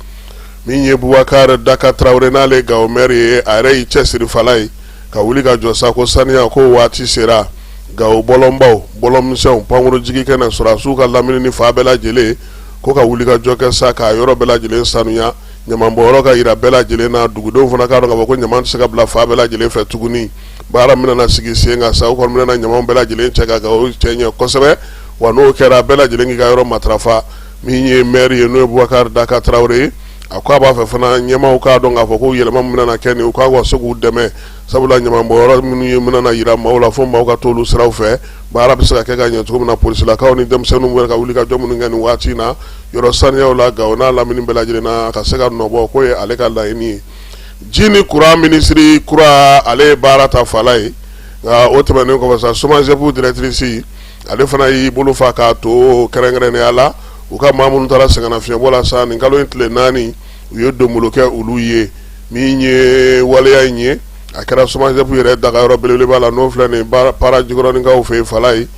Min ye Bubakari Daka Tarawele, n'ale ye Gawo maire ye, a yɛrɛ y'i cɛsiri fala ye ka wuli ka jɔ sa ko saniya ko waati sera. Gawo bɔlɔnbaw, bɔlɔnmisɛnw, pankurujigi kɛnɛ, sɔrɔdasiw ka lamini ni fan bɛɛ lajɛlen, ko ka wuli ka jɔ kɛ sa k'a yɔrɔ bɛɛ lajɛlen sanuya, ɲamanbɔyɔrɔ ka yira bɛɛ lajɛlen na, dugudenw fana k'a dɔn k'a fɔ ko ɲaman tɛ se ka bila fan bɛɛ lajɛlen fɛ tuguni. Baara min nana sigi sen kan sa, u kɔni bɛna ɲamanw bɛɛ lajɛlen cɛ ka Gawo cɛɲɛ kosɛbɛ. Wa n'o kɛra, bɛɛ lajɛlen k'i ka yɔrɔ matarafa. Min ye maire ye, n'o ye Bubakari Daka Tarawele ye, a ko a b'a fɛ fana ɲɛmaaw k'a dɔn k'a fɔ ko yɛlɛma min bɛna kɛ nin, u k'a ka se k'u dɛmɛ, sabula ɲamanbɔyɔrɔ minnu ye bɛna yira maaw la, fo maaw ka t'olu siraw fɛ, baara bɛ se ka kɛ ka ɲɛ cogo min na. Polisilakaw ni denmisɛnninw bɛ ka wuli ka jɔ minnu kɛ nin waati in na yɔrɔ saniyaw la Gawo n'a lamini bɛɛ lajɛlen na, ka se ka nɔbɔ, k'o ye ale ka laɲini ye. Ji ni kuran minisiri kura, ale ye baara ta fala ye. Nka o tɛmɛnen kɔfɛ sa, SOMAGEP directrice, ale fana y'i bolo fa k'a to kɛrɛnkɛrɛnnenya la u ka maa minnu taara sɛgɛnnafiɲɛbɔ la sa, nin kalo in tile 4, u ye donbolo kɛ olu ye. Min ye waleya in ye, a kɛra SOMAGEP yɛrɛ dagayɔrɔ belebeleba la, n'o filɛ nin para Jikɔrɔnikaw fɛ yen fala ye,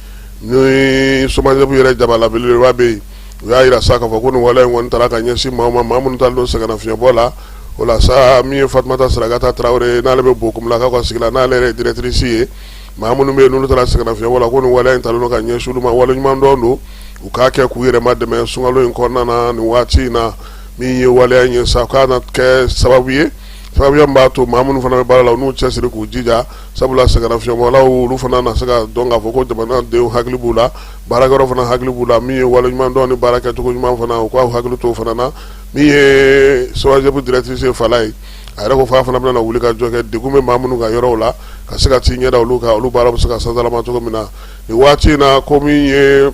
ni SOMAGEP yɛrɛ jabala belebeleba bɛ yen. U y'a jira sa k'a fɔ ko nin waleya in kɔni taara ka ɲɛsin maaw ma, maa minnu taalen don sɛgɛnnafiɲɛbɔ la. O la sa, min ye Fatumata Sarakata Tarawele, n'ale bɛ Bokumilakaw ka sigi la, n'ale yɛrɛ ye directrice ye, maa minnu bɛ yen n'olu taara sɛgɛnnafiɲɛbɔ la, ko nin waleya in talen don ka ɲɛsin olu ma, waleɲumandɔn don, u k'a kɛ k'u yɛrɛ madɛmɛ sunkalo in kɔnɔna na nin waati in na. Min ye waleya in ye sa, k'a na kɛ sababu ye, sababuya min b'a to maa minnu fana bɛ baara la, u n'u cɛsiri k'u jija, sabula sɛgɛnnafiɲɛbɔlaw olu fana na se ka dɔn k'a fɔ ko jamanadenw hakili b'u la, baarakɛyɔrɔ fana hakili b'u la. Min ye waleɲumandɔn ni baara kɛcogo ɲuman fana, u k'u hakili to o fana na. Min ye SOMAGEP directrice ye fala ye, a yɛrɛ ko f'a fana bɛna wuli ka jɔ kɛ, degun bɛ maa minnu ka yɔrɔw la, ka se ka t'i ɲɛda olu kan, olu baara bɛ se ka sansalama cogo min na nin waati in na. Ko min ye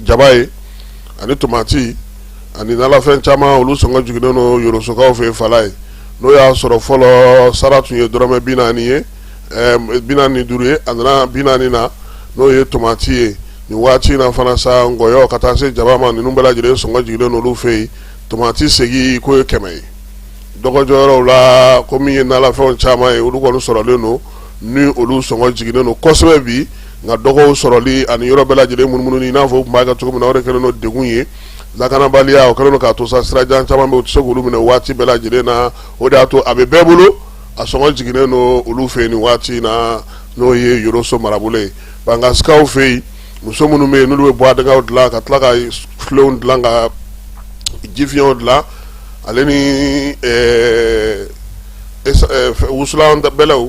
jaba ye ani tomati ani nalafɛn caman, olu sɔngɔ jiginnen don Yorosokaw fɛ fala ye. N'o y'a sɔrɔ fɔlɔ sara tun ye dɔrɔmɛ 40 ye, 45 ye, a nana 40 na, n'o ye tomati ye. Nin waati in na fana sa, ngɔyɔ ka taa se jaba ma, ninnu bɛɛ lajɛlen sɔngɔ jiginnen don olu fɛ yen. Tomati segi k'o ye 100 ye dɔgɔjɔyɔrɔw la. Ko min ye nalafɛnw caman ye, olu kɔni sɔrɔlen don, ni olu sɔngɔ jiginnen don kosɛbɛ bi. Nka dɔgɔw sɔrɔli ani yɔrɔ bɛɛ lajɛlen munumunu, i n'a fɔ u tun b'a kɛ cogo min na, o de kɛlen don degun ye. Lakanabaliya, o kɛlen don k'a to sa, sirajan caman bɛ, u tɛ se k'olu minɛ waati bɛɛ lajɛlen na. O de y'a to a bɛ bɛɛ bolo, a sɔngɔ jiginnen don olu fɛ yen nin waati in na, n'o ye Yoroso marabolo ye. Bankasikaw fɛ yen, muso minnu bɛ yen n'olu bɛ bwadɛgɛw dilan, ka tila ka filenw dilan, ka jifiɲɛw dilan, ale ni wusulan bɛlɛw,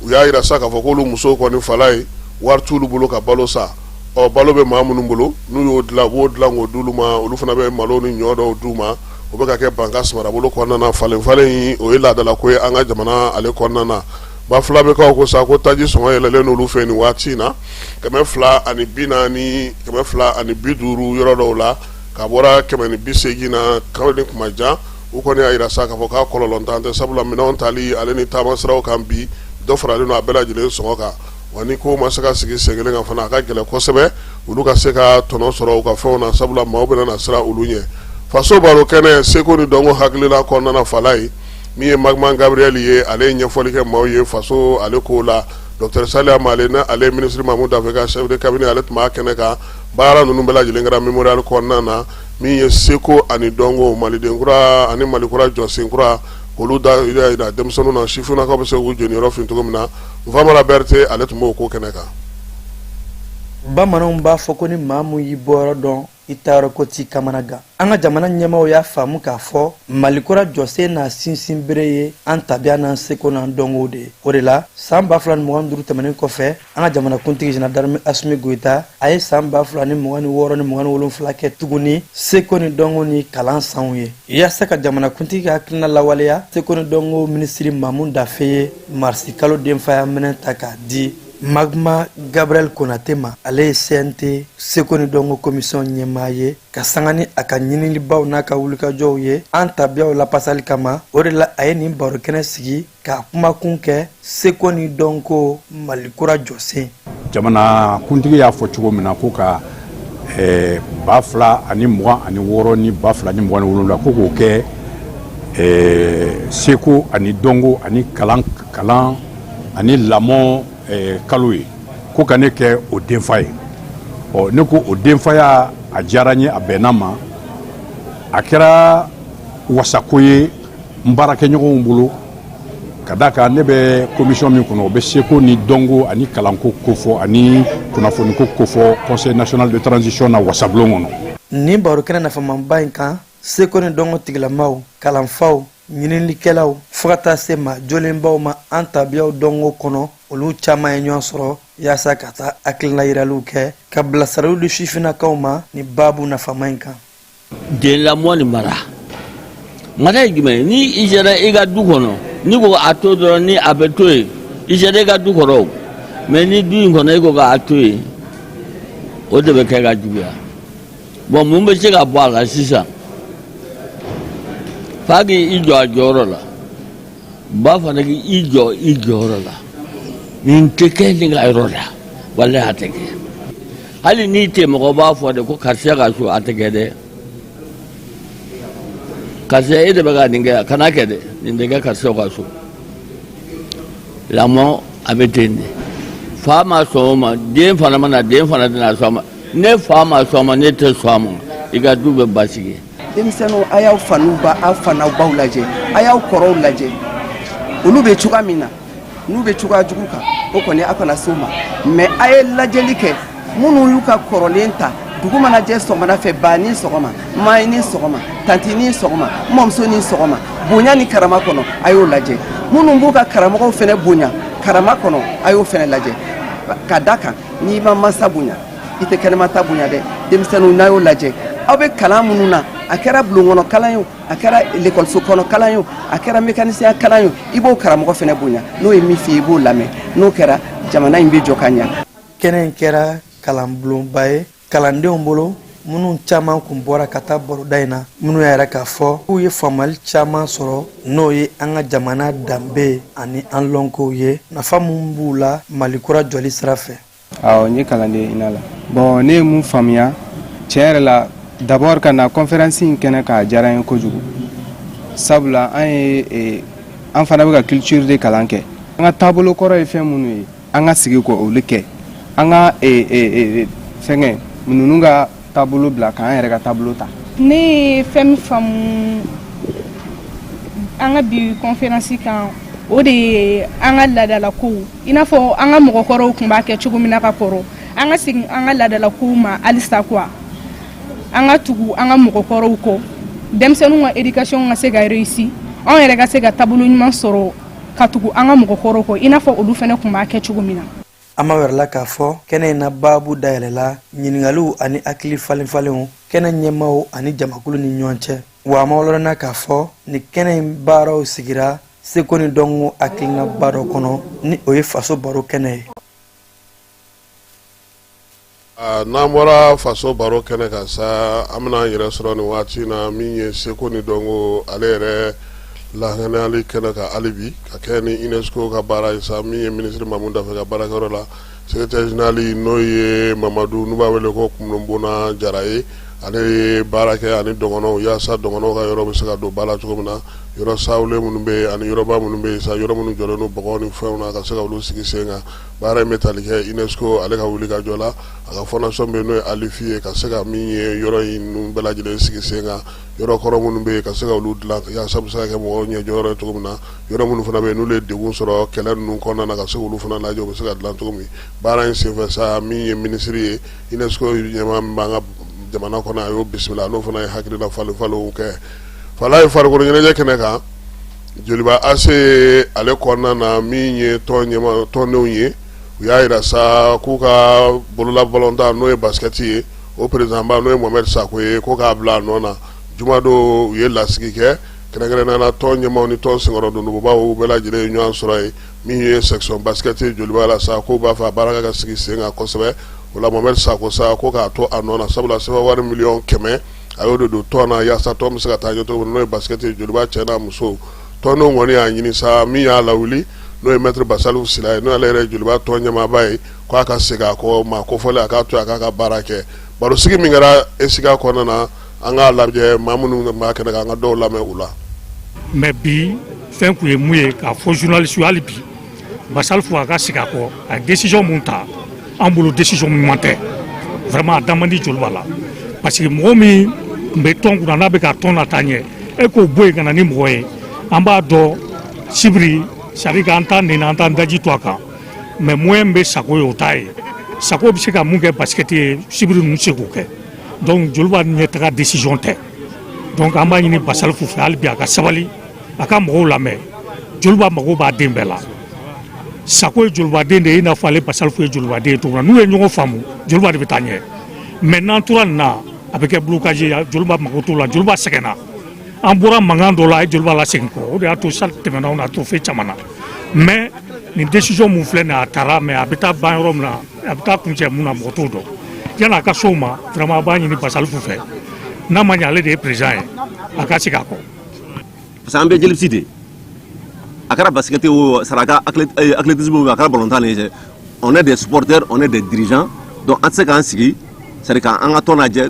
u y'a jira sa k'a fɔ k'olu musow kɔni fala ye, wari t'olu bolo ka balo sa. Ɔ balo bɛ maa minnu bolo, n'u y'o dilan, u b'o dilan k'o d'olu ma. Olu fana bɛ malo ni ɲɔ dɔw d'u ma. O bɛ ka kɛ Bankas marabolo kɔnɔna na. Falen falen, o ye laadalako ye an ka jamana ale kɔnɔna na. Bafulabɛkaw ko sa ko taji sɔngɔ yɛlɛlen n'olu fɛ nin waati in na, 240, 250 yɔrɔ dɔw la, ka bɔra 180 na kalo ni kuma jan. U kɔni y'a jira sa k'a fɔ k'a kɔlɔlɔntan tɛ, sabula minɛnw tali ale ni taama siraw kan bi, dɔ faralen don a bɛɛ lajɛlen sɔngɔ kan. Wa ni ko ma se ka sigi sen kelen kan fana, a ka gɛlɛn kosɛbɛ. Olu ka se ka tɔnɔ sɔrɔ u ka fɛnw na, sabula maaw bɛna na siran olu ɲɛ. Faso baro kɛnɛ, seko ni dɔnko hakilila kɔnɔna fala ye min ye Magma Gabriel ye, ale ye ɲɛfɔli kɛ maaw ye faso ale ko la. Docteur Saliya Male, ni ale ye minisiri Mamu Dafe ka chef de cabinet, ale tun b'a kɛnɛ kan. Baara ninnu bɛɛ lajɛlen kɛra mémorial kɔnɔna na, min ye seko ani dɔnko, maliden kura ani Mali kura jɔsen kura, olu da jira denmisɛnninw na, sifinnakaw bɛ se k'u jeniyɔrɔ fin cogo min na. Famara Berete, ale tun b'o ko kɛnɛ kan. Bamananw b'a fɔ ko ni maa mun y'i bɔyɔrɔ dɔn, i taayɔrɔ ko t'i kamana gan. An ka jamana ɲɛmaaw y'a faamu k'a fɔ Malikura jɔsen n'a sinsin bere ye an tabiya n'an seko n'an dɔnkow de ye. O de la, san 2025 tɛmɛnen kɔfɛ, an ka jamanakuntigi Général d'armée Asimi Goyita a ye san 2026 ni 27 kɛ tuguni seko ni dɔnko ni kalan sanw ye, yaasa ka jamanakuntigi ka hakilina lawaleya. Seko ni dɔnko minisiri Mamu Dafe ye marisi kalo denfaya minɛn ta k'a di Magma Gabriel Konate ma. Ale ye CNT seko ni dɔnko komisɔn ɲɛmaa ye, ka sanga ni a ka ɲinilibaw n'a ka wulikajɔw ye an tabiyaw lapasali kama. O de la, a ye nin baro kɛnɛ sigi k'a kumakun kɛ seko ni dɔnko, Malikura jɔsen. Jamana kuntigi y'a fɔ cogo min na ko ka 2026 ni 2027, ko k'o kɛ seko ani dɔnko ani kalan kalan ani lamɔ kalo ye, ko ka ne kɛ o denfa ye. Ɔ, ne ko o denfaya a diyara n ye, a bɛnna ma, a kɛra wasako ye n baarakɛɲɔgɔnw bolo, ka d'a kan ne bɛ commission min kɔnɔ, o bɛ seko ni dɔnko ani kalanko kofɔ ani kunnafoniko kofɔ Conseil national de transition na, wasabulon kɔnɔ. Nin barokɛnɛ nafamanba in kan, seko ni dɔnko tigilamaw, kalanfaw, ɲininikɛlaw, fo ka taa se maa jolenbaw ma an tabiyaw dɔnko kɔnɔ, olu caman ye ɲɔgɔn sɔrɔ yaasa ka taa hakilina yiraliw kɛ, ka bilasiraliw di sifinnakaw ma ni baabu nafama in kan. Den lamɔ ni mara, mara ye jumɛn ye? Ni i sera i ka du kɔnɔ, n'i ko a to dɔrɔn, ni a bɛ to yen, i sera i ka du kɔrɔ o. Mais ni du in kɔnɔ, i ko k'a to yen, o de bɛ kɛ ka juguya. Bon, mun bɛ se ka bɔ a la sisan? Fa k'i jɔ a jɔyɔrɔ la, ba fana k'i jɔ i jɔyɔrɔ la. Nin tɛ kɛ ne ka yɔrɔ la, walahi a tɛ kɛ. Hali n'i tɛ, mɔgɔ b'a fɔ de ko karisa ka so, a tɛ kɛ dɛ. Karisa, e de bɛ ka nin kɛ, kana kɛ dɛ, nin tɛ kɛ karisa ka so. Lamɔ a bɛ ten de. Fa ma sɔn o ma, den fana ma na, den fana tɛna sɔn a ma. Ne fa ma sɔn a ma, ne tɛ sɔn a ma, i ka du bɛ basigi. Denmisɛnninw, a y'aw fa n'u ba, aw fa n'aw baw lajɛ, a y'aw kɔrɔw lajɛ, olu bɛ cogoya min na. N'u bɛ cogoya jugu kan, o kɔni a kana s'o ma, mais a ye lajɛli kɛ. Minnu y'u ka kɔrɔlen ta, dugu mana jɛ sɔgɔmada fɛ, ba ni sɔgɔma, ma ni sɔgɔma, tanti ni sɔgɔma, mɔmuso ni sɔgɔma, bonya ni karama kɔnɔ, a y'o lajɛ. Minnu b'u ka karamɔgɔw fɛnɛ bonya karama kɔnɔ, a y'o fɛnɛ lajɛ. Ka da kan, n'i ma masa bonya, i tɛ kɛnɛmata bonya dɛ. Denmisɛnninw, n'a y'o lajɛ, aw bɛ kalan minnu na, a kɛra bulonkɔnɔ kalan ye o, a kɛra lekɔliso kɔnɔ kalan ye o, a kɛra mécanicien kalan ye o, i b'o karamɔgɔ fɛnɛ bonya. N'o ye min f'i ye, i b'o lamɛn. N'o kɛra, jamana in bɛ jɔ ka ɲa. Kɛnɛ in kɛra kalanbulonba ye kalandenw bolo, minnu caman kun bɔra ka taa baroda in na, minnu y'a yira k'a fɔ k'u ye faamuyali caman sɔrɔ, n'o ye an ka jamana danbe ani an lɔnkow ye, nafa min b'u la Mali kura jɔli sira fɛ. Awɔ, n ye kalanden INA la. Bon, ne ye mun faamuya tiɲɛ yɛrɛ la? D'abord, ka na conférence in kɛnɛ k'a diyara n ye kojugu, sabula an ye an fana bɛ ka culture de kalan kɛ. An ka taabolo kɔrɔ ye fɛn minnu ye, an ka sigi k'o olu kɛ, an ka fɛnkɛ ninnu ka taabolo bila k'an yɛrɛ ka taabolo ta. Ne ye fɛn min faamu an ka bi conférence kan, o de ye an ka laadalakow, i n'a fɔ an ka mɔgɔkɔrɔw tun b'a kɛ cogo min na ka kɔrɔ. An ka segin an ka laadalakow ma halisa quoi, an ka tugu an ka mɔgɔkɔrɔw kɔ, denmisɛnninw ka éducation ka se ka réussir, anw yɛrɛ ka se ka taabolo ɲuman sɔrɔ ka tugu an ka mɔgɔkɔrɔw kɔ, i n'a fɔ olu fana tun b'a kɛ cogo min na. An ma wɛrɛla k'a fɔ kɛnɛ in na, baabu dayɛlɛla ɲiningaliw ani hakili falenfalenw kɛnɛ ɲɛmaw ani jamakulu ni ɲɔgɔn cɛ. Wa a ma wɔlɔlɔnna k'a fɔ ni kɛnɛ in baaraw sigira seko ni dɔnko hakilinaba dɔ kɔnɔ, ni o ye faso baro kɛnɛ ye. N'an bɔra faso baro kɛnɛ kan sa, an bɛna an yɛrɛ sɔrɔ nin waati na min ye seko ni dɔnko ale yɛrɛ lakanali kɛnɛ kan hali bi, ka kɛ ni UNESCO ka baara ye sa, min ye minisiri Mamu Dafe ka baarakɛyɔrɔ la. Secrétaire général, n'o ye Mamadu, n'u b'a wele ko Kunbonna Jara ye, ale ye baara kɛ ani dɔgɔnɔw yaasa dɔgɔnɔw ka yɔrɔ bɛ se ka don ba la cogo min na. Yɔrɔ sawulen minnu bɛ yen ani yɔrɔba minnu bɛ yen sa, yɔrɔ minnu jɔlen don bɔgɔ ni fɛnw na, ka se ka olu sigi sen kan. Baara in bɛ tali kɛ UNESCO ale ka wuli ka jɔ la, a ka fondation bɛ yen, n'o ye Alifi ye, ka se ka min ye yɔrɔ in ninnu bɛɛ lajɛlen sigi sen kan. Yɔrɔ kɔrɔ minnu bɛ yen, ka se ka olu dilan yaasa bɛ se ka kɛ mɔgɔw ɲɛjɔyɔrɔ ye cogo min na. Yɔrɔ minnu fana bɛ yen, n'olu ye degun sɔrɔ kɛlɛ ninnu kɔnɔna na, ka se k'olu fana lajɛ, u bɛ se ka dilan cogo min. Baara in senfɛ sa, min ye minisiri ye, UNESCO ɲɛmaa min b'an ka jamana kɔnɔ, a y'o bisimila, n'o fana ye hakilina falen falenw kɛ. Fala ye farikolo ɲɛnajɛ kɛnɛ kan, Joliba AC ale kɔnɔna na, min ye tɔn ɲɛma tɔndenw ye, u y'a jira sa k'u ka bolola balontan, n'o ye basket ye, o président ba, n'o ye Mohamed Sako ye, ko k'a bila a nɔ na. Jumadon, u ye lasigi kɛ kɛrɛnkɛrɛnnenya la, tɔn ɲɛmaaw ni tɔn senkɔrɔdonbaw bɛɛ lajɛlen ye ɲɔgɔn sɔrɔ yen. Min ye section basket Joliba la sa, k'u b'a fɛ a baara ka sigi sen kan kosɛbɛ. O la, Mohamed Sako sa ko k'a to a nɔ na, sabula sefa wari miliyɔn 100, a y'o de don tɔn na yaasa tɔn bɛ se ka taa ɲɛ cogo min, n'o ye basket Joliba cɛ n'a muso. Tɔndenw kɔni y'a ɲini sa, min y'a lawuli, n'o ye maître Basalifu Sila ye, n'o ale yɛrɛ ye Joliba tɔn ɲɛmaaba ye, k'a ka segin a kɔ maa kofɔlen, a k'a to a k'a ka baara kɛ. Barosigi min kɛra ESICA kɔnɔna na, an k'a lajɛ, maa minnu b'a kɛnɛ kan, an ka dɔw lamɛn u la. Mais bi, fɛn kun ye mun ye k'a fɔ journaliste, hali bi Basalifu a ka segin a kɔ. A ye décision mun ta, an bolo décision ɲuman tɛ vraiment. A da man di Joliba la, parce que mɔgɔ min tun bɛ tɔn kunna, n'a bɛ ka tɔn lataa ɲɛ, e k'o bɔ yen ka na ni mɔgɔ ye, an b'a dɔn sibiri, c'est à dire k'an t'an nɛni, an t'an daji to a kan. Mais moyen bɛ Sako ye, o t'a ye. Sako bɛ se ka mun kɛ basket ye, sibiri ninnu se k'o kɛ. Donc Joliba ɲɛtaga décision tɛ. Donc an b'a ɲini Basalifu fɛ, hali bi a ka sabali, a ka mɔgɔw lamɛn. Joliba mago b'a den bɛɛ la. Sako ye Jolibaden de ye, i n'a fɔ ale Basalifu ye Jolibaden ye cogo min na. N'u ye ɲɔgɔn faamu, Joliba de bɛ taa ɲɛ. Mais n'an tora nin na, a bɛ kɛ blocage ye. Joliba mago t'o la. Joliba sɛgɛnna, an bɔra mankan dɔ la, a ye Joliba lasegin kɔ. O de y'a to sali tɛmɛna na trophée caman na. Mais nin décision mun filɛ nin ye, a taara, mais a bɛ taa ban yɔrɔ min na, a bɛ taa kuncɛ mun na, mɔgɔ t'o dɔn. Yanni a ka s'o ma, vraiment, a b'a ɲini Basalifu fɛ, n'a ma ɲɛ ale de ye président ye, a ka segin a kɔ. Parce que an bɛɛ jelisi de, a kɛra basket o, saraka athlétisme o, a kɛra balontan de ye, on est des supporters, on est des dirigeants. Donc an tɛ se k'an sigi, c'est à dire k'an ka tɔn lajɛ,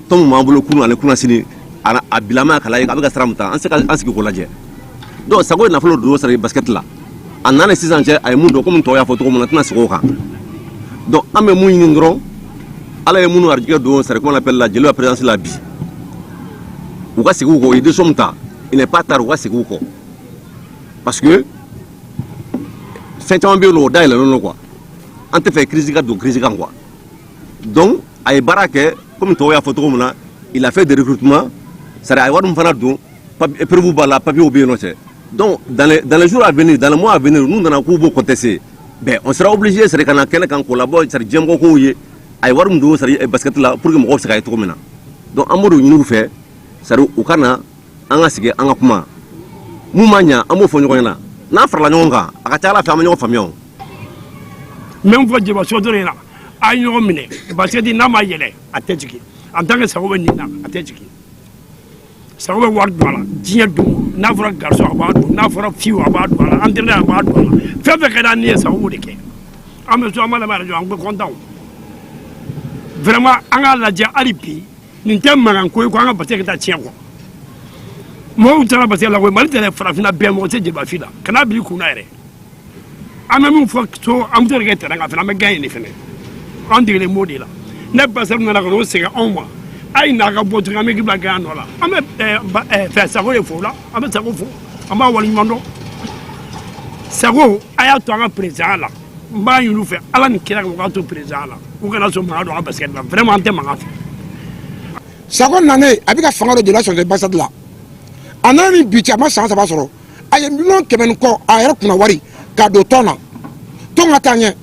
tɔn mun b'an bolo kunun ani kunna sini, a bilama k'a lajɛ a bɛ ka sira mun ta, an tɛ se k'an sigi k'o lajɛ. Donc Sago ye nafolo don, c'est à dire basket la, a nana sisan cɛ, a ye mun dɔn, komi tɔw y'a fɔ cogo min na, tɛna segin o kan. Donc an bɛ mun ɲini dɔrɔn, Ala ye minnu arijigɛ don, c'est à dire comment on appelle la Joliba présidence la bi, u ka segin u kɔ. U ye décision min ta, il n'est pas tard, u ka segin u kɔ, parce que fɛn caman bɛ yen nɔ, o dayɛlɛlen don quoi. An tɛ fɛ crise ka don crise kan quoi. Donc a ye baara kɛ, komi tɔw y'a fɔ cogo min na, il a fait des recrutements, c'est à dire a ye wari min fana don, preuve b'a la, papier bɛ yen nɔ cɛ. Donc dans les jours à venir, dans les mois à venir, n'u nana k'u b'o contester, ben on sera obligé, c'est à dire ka na kɛnɛ kan k'o labɔ, c'est à dire diɲɛmɔgɔ k'o ye a ye wari min don, c'est à dire basket la, pour que mɔgɔw bɛ se k'a ye cogo min na. Donc an b'o de ɲini u fɛ, c'est à dire u ka na, an ka sigi, an ka kuma. Mun ma ɲa, an b'o fɔ ɲɔgɔn ɲɛna. N'an farala ɲɔgɔn kan, a ka ca Ala fɛ, an bɛ ɲɔgɔn faamuya o. N bɛ mun fɔ Joliba supporter ɲɛna? A ye ɲɔgɔn minɛ. Basket, n'a ma yɛlɛ, a tɛ jigin. En tant que Sago bɛ nin na, a tɛ jigin. Sago bɛ wari don a la diɲɛ don. N'a fɔra garçon, a b'a don. N'a fɔra fille, a b'a don a la. Entraîneur, a b'a don a la. Fɛn fɛn ka d'an ye, Sago b'o de kɛ. An bɛ so, an b'a lamɛn arajo, an bɛ content vraiment. An k'a lajɛ hali bi, nin tɛ mankan ko ye ko an ka basket ka taa tiɲɛ kɔ. Mɔgɔw taara basket la koyi, Mali tɛ dɛ, farafinna bɛɛ, mɔgɔ tɛ Joliba fi la. Kana bila i kunna yɛrɛ. An bɛ min fɔ so, an bɛ se ka kɛ terrain kan fɛnɛ, an bɛ gagner de fɛnɛ. An degelen b'o de la. Ne basket nana ka n'o segin anw ma, a ye n'a ka bɔ tuguni, an bɛ équipe la gagner nɔ la. An bɛ fɛ Sago de fo la, an bɛ Sago fo, an b'a waleɲuman dɔn. Sago, a y'a to an ka président la. N b'a ɲini u fɛ, Ala ni kira, u k'a to président la, u kana sɔn mankan don an ka basket la. Vraiment, an tɛ mankan fɛ. Sako nanen, a bɛ ka fanga dɔ Joliba sɔrɔ basket la. A nana ni bi cɛ, a ma san 3 sɔrɔ, a ye miliyɔn 100 ni kɔ, a yɛrɛ kunna wari k'a don tɔn na. Tɔn ka taa ɲɛ,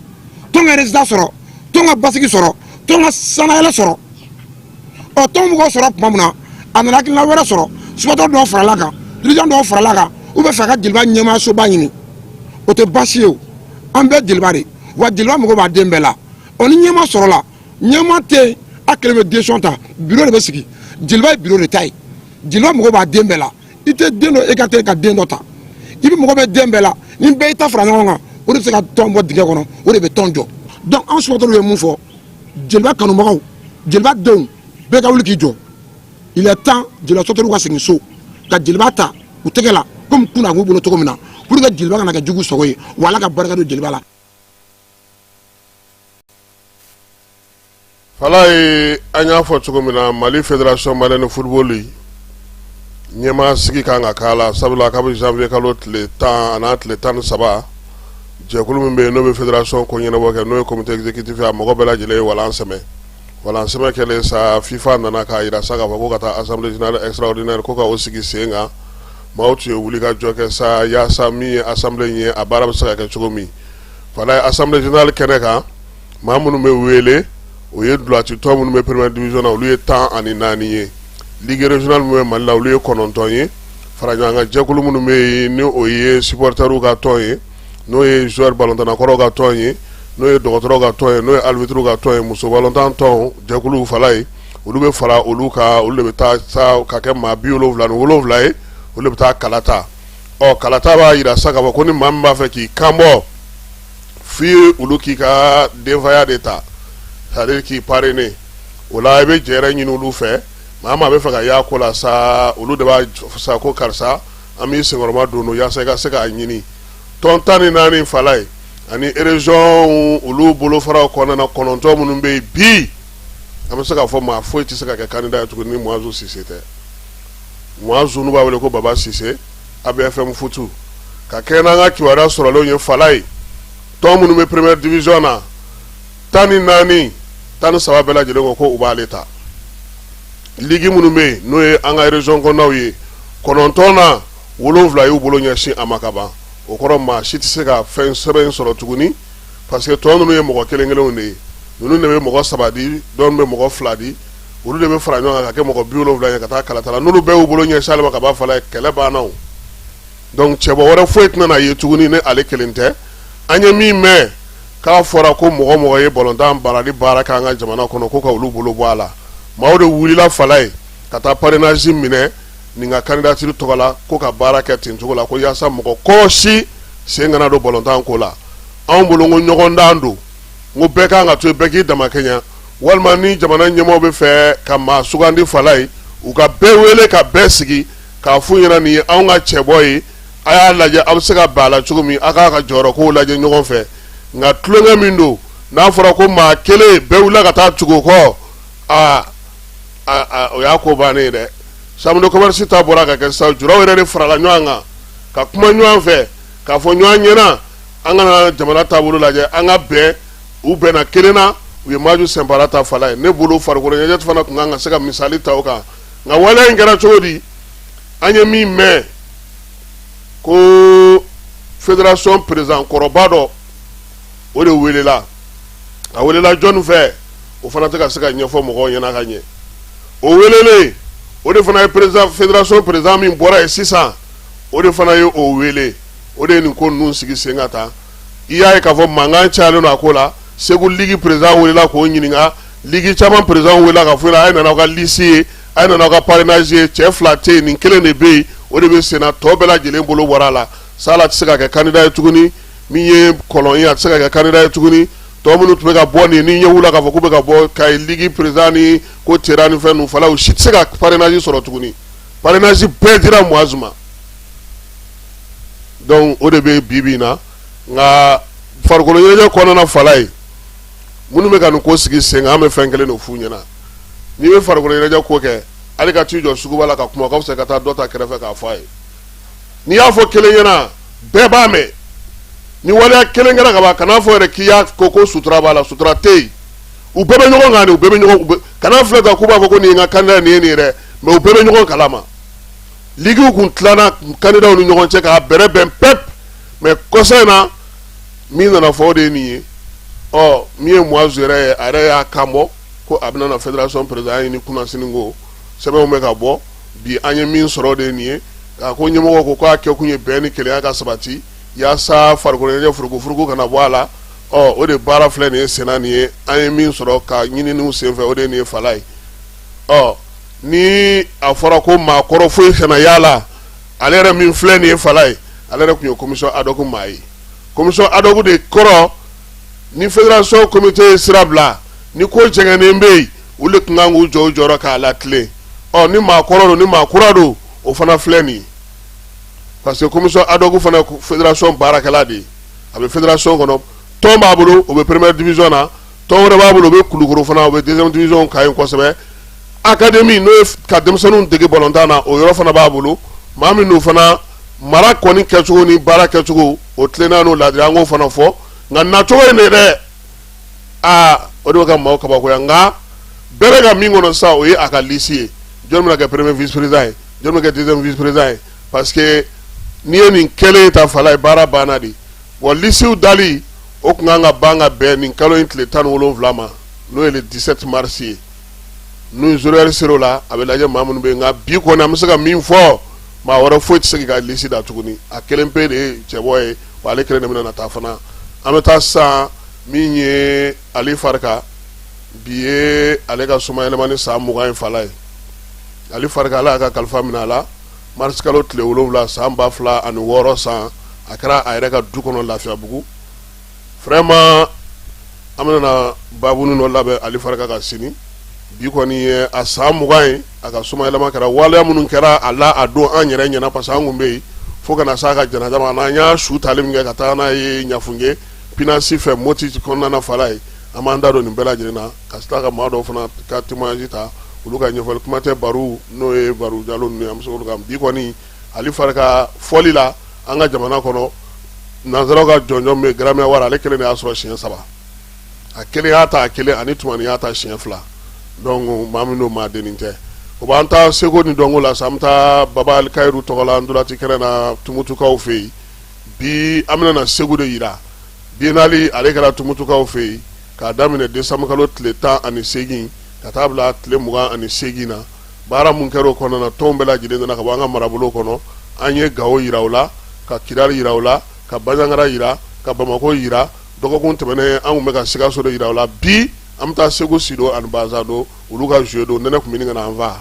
tɔn ka résultat sɔrɔ, tɔn ka basigi sɔrɔ, tɔn ka sanayɛlɛ sɔrɔ. Ɔ, tɔn bɛ sɔrɔ tuma min na, a nana hakilina wɛrɛ sɔrɔ. Supporter dɔw farala kan, dirigeant dɔw farala kan, u bɛ fɛ ka Joliba ɲɛmaasoba ɲini. O tɛ baasi ye o, an bɛɛ Joliba de wa. Joliba mago b'a den bɛɛ la. Ɔ, ni ɲɛmaa sɔrɔla, ɲɛmaa tɛ yen, a kelen bɛ décision ta, bureau de bɛ sigi. Joliba ye bureau de ta ye. Joliba mago b'a den bɛɛ la. I tɛ den dɔ écarter ka den dɔ ta, i bɛ mago bɛ den bɛɛ la. Ni bɛɛ y'i ta fara ɲɔgɔn kan, o de bɛ se ka tɔn bɔ dingɛ kɔnɔ, o de bɛ tɔn jɔ. Donc an supporters ye mun fɔ? Joliba kanubagaw, Joliba denw bɛɛ ka wuli k'i jɔ. Il est temps Joliba supporters ka segin so ka Joliba ta u tɛgɛ la komi kunun a b'u bolo cogo min na, pour que Joliba kana kɛ jugu sago ye. Wa Ala ka barika don Joliba la. Falaye, an y'a fɔ cogo min na, Mali Fédération malienne de football ɲɛmaa sigi kan ka k'a la, sabula kabi janvier kalo tile 10 an'a tile 13, jɛkulu min bɛ yen n'o bɛ fédération ko ɲɛnabɔ kɛ, n'o ye comité exécutif ye, a mɔgɔ bɛɛ lajɛlen ye walan sɛmɛ. Walan sɛmɛ kɛlen sa, FIFA nana k'a jira sa k'a fɔ ko ka taa assemblée générale extraordinaire ko ka o sigi sen kan. Maaw tun ye wuli ka jɔ kɛ sa yaasa min ye assemblée ye, a baara bɛ se ka kɛ cogo min. Falaye, assemblée générale kɛnɛ kan, maa minnu bɛ wele, o ye ntolacitɔn minnu bɛ première division na, olu ye 14 ye. Ligue régionale minnu bɛ Mali la, olu ye 9 ye. Faraɲɔgɔnkan jɛkulu minnu bɛ yen, ni o ye supporters ka tɔn ye, n'o ye joueur balontanna kɔrɔw ka tɔn ye, n'o ye dɔgɔtɔrɔw ka tɔn ye, n'o ye arbitres ka tɔn ye, muso balontan tɔn jɛkulu, Falaye, olu bɛ fara olu kan. Olu de bɛ taa sa ka kɛ maa 77 ye. Olu de bɛ taa kala ta. Ɔ, kalata b'a jira sa k'a fɔ ko ni maa min b'a fɛ k'i kan bɔ, f'i olu k'i ka denfaya de ta, c'est-à-dire k'i parrainer. O la, i bɛ jɛrɛ ɲini olu fɛ. Maa maa bɛ fɛ ka y'a ko la sa, olu de b'a sa ko karisa, an b'i senkɔrɔma don yaasa i ka se k'a ɲini. Tɔn 14, Falaye, ani région olu bolofaraw kɔnɔna na, 9 minnu bɛ yen bi, an bɛ se k'a fɔ maa foyi tɛ se ka kɛ candidat ye tuguni ni Muazu Sise tɛ. Muazu n'u b'a wele ko Baba Sise, ABFM Foot, ka kɛɲɛ n'an ka kibaruya sɔrɔlenw ye, Falaye, tɔn minnu bɛ première division na, 14, 13 bɛɛ lajɛlen ko ko u b'ale ta. Ligue minnu bɛ yen, n'o ye an ka région kɔnɔnaw ye, 9 na, 7 y'u bolo ɲɛsin a ma ka ban. O kɔrɔ, maa si tɛ se ka fɛn sɛbɛn sɔrɔ tuguni, parce que tɔ ninnu ye mɔgɔ kelen kelenw de ye. Ninnu de bɛ mɔgɔ 3 di, dɔw bɛ mɔgɔ 2 di, olu de bɛ fara ɲɔgɔn kan ka kɛ mɔgɔ 70 ye ka taa kalata la. N'olu bɛɛ y'u bolo ɲɛsin ale ma ka ban, Falaye, kɛlɛ banna o. Donc cɛbɔ wɛrɛ foyi tɛna na ye tuguni ni ale kelen tɛ. An ye min mɛn, k'a fɔra ko mɔgɔ mɔgɔ ye balontan baarali baara kɛ an ka jamana kɔnɔ, ko ka olu bolo bɔ a la. Maaw de wulila, Falaye, ka taa parrainage minɛ nin ka candidature tɔgɔ la, ko ka baara kɛ ten cogo la, ko yaasa mɔgɔ kɔ si sen kana don balontan ko la. Anw bolo ko ɲɔgɔndan don, n ko bɛɛ kan ka to yen, bɛɛ k'i dama kɛɲɛ. Walima ni jamana ɲɛmɔgɔw bɛ fɛ ka maa sugandi, Falaye, u ka bɛɛ wele ka bɛɛ sigi k'a f'u ɲɛna: nin ye anw ka cɛbɔ ye, a y'a lajɛ a bɛ se ka bɛn a la cogo min, a k'a ka jɔyɔrɔkow lajɛ ɲɔgɔn fɛ. Nka tulonkɛ min don, n'a fɔra ko maa kelen bɛɛ wulila ka taa tugu o kɔ, aa, o y'a ko bannen ye dɛ. Chambre de commerce ta bɔra ka kɛ sisan, juraw yɛrɛ de farala ɲɔgɔn kan ka kuma ɲɔgɔn fɛ k'a fɔ ɲɔgɔn ɲɛna, an ka jamana taabolo lajɛ, an ka bɛn. U bɛnna kelen na, u ye Maju Sɛnpara ta, Falaye. Ne bolo, farikolo ɲɛnajɛ fana tun kan ka se ka misali ta o kan. Nka waleya in kɛra cogo di? An ye min mɛn, ko fédération président kɔrɔba dɔ, o de welela. A welela jɔnni fɛ, o fana tɛ ka se ka ɲɛfɔ mɔgɔw ɲɛna ka ɲɛ. O welelen, o de fana ye président fédération président min bɔra yen sisan, o de fana ye o wele. O de ye nin ko ninnu sigi sen kan tan. I y'a ye k'a fɔ mankan cayalen don a ko la. Segu ligue président welela k'o ɲininka, ligue caman président welela ka fɔ a ye nana aw ka liste ye, a ye nana aw ka parrainage ye. Cɛ 2 tɛ yen, nin kelen de bɛ yen, o de bɛ sen na. Tɔ bɛɛ lajɛlen bolo bɔra a la. Sala tɛ se ka kɛ candidat ye tuguni. Min ye kɔlɔn ye, a tɛ se ka kɛ candidat ye tuguni. Tɔ minnu tun bɛ ka bɔ nin ni ɲɛ la k'a fɔ k'u bɛ ka bɔ Kayi ligue président ni ko tera ni fɛn ninnu, Falaye, u si tɛ se ka parrainage sɔrɔ tuguni. Parrainage bɛɛ dira Muazu ma. Donc o de bɛ bi bi in na. Nka farikolo ɲɛnajɛ kɔnɔna, Falaye, minnu bɛ ka nin ko sigi sen kan, an bɛ fɛn kelen de f'u ɲɛna: n'i bɛ farikolo ɲɛnajɛ ko kɛ, hali ka t'i jɔ suguba la ka kuma, ka fisa ka taa dɔ ta kɛrɛfɛ k'a fɔ a ye. N'i y'a fɔ kelen ɲɛna, bɛɛ b'a mɛn. Ni waleya kelen kɛra ka ban, kan'a fɔ yɛrɛ k'i y'a ko ko sutura b'a la. Sutura tɛ yen, u bɛɛ bɛ ɲɔgɔn kan de, u bɛɛ bɛ ɲɔgɔn. Kana filɛ ta k'u b'a fɔ ko nin ye n ka candidat, nin ye nin ye dɛ, mais u bɛɛ bɛ ɲɔgɔn kalama. Ligiw kun tilanna candidatw ni ɲɔgɔn cɛ k'a bɛrɛ bɛn pep, mais kɔsa in na, min nana fɔ, o de ye nin ye. Ɔ, min ye Muazu yɛrɛ ye, a yɛrɛ y'a kan bɔ ko a bɛna na fédération président ɲini kunnasini ko sɛbɛnw bɛ ka bɔ bi. An ye min sɔrɔ, o de ye nin ye. A ko ɲɛmɔgɔ ko k'a kɛ kun ye bɛn ni kelenya ka sabati yaasa farikolo ɲɛnajɛ furugufurugu kana bɔ a la. Ɔ, o de baara filɛ nin ye senna nin ye. An ye min sɔrɔ ka ɲininiw senfɛ, o de ye nin ye, Falaye. Ɔ, ni a fɔra ko maa kɔrɔ foyi kana y'a la, ale yɛrɛ min filɛ nin ye, Falaye, ale yɛrɛ tun ye commission ad hoc maa ye. Commission ad hoc de kɔrɔ Ni fédération comité ye sira bila, ni ko jɛngɛnnen bɛ yen, olu de tun kan k'u jɔ u jɔyɔrɔ k'a latilen. Ɔ, ni maa kɔrɔ don, ni maa kura don, o fana filɛ nin ye, parce que commission ad hoc fana fédération baarakɛla de ye. A bɛ fédération kɔnɔ, tɔn b'a bolo, o bɛ première division na, tɔn wɛrɛ b'a bolo, o bɛ Kulukoro fana, o bɛ deuxième division kan yen kosɛbɛ. Académie, n'o ye ka denmisɛnninw dege balontan na, o yɔrɔ fana b'a bolo. Maa min don fana, mara kɔni kɛcogo ni baara kɛcogo, o tilenna n'o ladiri, an k'o fana fɔ. Nka nacogo in de dɛ, aa, o de bɛ ka maaw kabakoya. Nka bɛɛ bɛ ka min kɔnɔ sisan, o ye a ka liste ye. Jɔn bɛna kɛ premier vice président ye, jɔn bɛ kɛ deuxième vice président ye? Parce que n'i ye nin kɛlen ta, fala ye, baara banna de. Wa listew dali, o tun kan ka ban ka bɛn nin kalo in tile 17 ma, n'o ye le 17 mars ye. N'u zéro ser'o la, a bɛ lajɛ maa minnu bɛ yen. Nka bi kɔni, an bɛ se ka min fɔ, maa wɛrɛ foyi tɛ se k'i ka liste da tuguni. A kelen pe de ye cɛbɔ ye, wa ale kelen de bɛna na taa fana. An bɛ taa sisan, min ye Ali Farika, bi ye ale ka somayɛlɛma ni san 20 ye. Fala ye, Ali Farika, Ala y'a ka kalifa minɛ a la mars kalo tile 7 san 2006 san. A kɛra a yɛrɛ ka du kɔnɔ Lafiyabugu. Vraiment, an bɛna na babuni dɔ labɛn Ali Farika ka sini. Bi kɔni ye a san 20 ye a ka somayɛlɛma kɛra. Waleya minnu kɛra a la a don, an yɛrɛ ɲɛna, parce que an kun bɛ yen fo ka na s'a ka janaja ma, n'an y'a su tali min kɛ ka taa n'a ye Ɲafunke Pinasi fɛ Moti kɔnɔna na. Fala ye, an b'an da don nin bɛɛ lajɛlen na, ka tila ka maa dɔw fana ka témoignage ta, olu ka ɲɛfɔli. Kuma tɛ Baru, n'o ye Baru Jalo ninnu ye, an bɛ se olu kan. Bi kɔni, Ali Farika fɔli la, an ka jamana kɔnɔ, nanzaraw ka jɔnjɔn bɛ Grand Wari, ale kelen de y'a sɔrɔ siɲɛ saba. A kelen y'a ta, a kelen ani Tumani y'a ta siɲɛ fila. Donc maa min don, maa dennin tɛ. O b'an ta seko ni dɔnko la sa. An bɛ taa Baba Alikayiru tɔgɔ la ntolaci kɛnɛ na Tumutukaw fɛ yen. Bi an bɛna na Segu de yira. Biennale, ale kɛra Tumutukaw fɛ yen k'a daminɛ décembre kalo tile 18 ka taa bila tile 28 na. Baara mun kɛra o kɔnɔna na, tɔnw bɛɛ lajɛlen nana ka bɔ an ka marabolo kɔnɔ. An ye Gawo yira u la, ka Kidali yira u la, ka Banjagara yira, ka Bamakɔ yira. Dɔgɔkun tɛmɛnen, an tun bɛ ka Sikaso de yira u la. Bi an bɛ taa Segu Sido ani Bazado, olu ka jouer don. Nɛnɛ tun bɛ ɲini ka na an faa.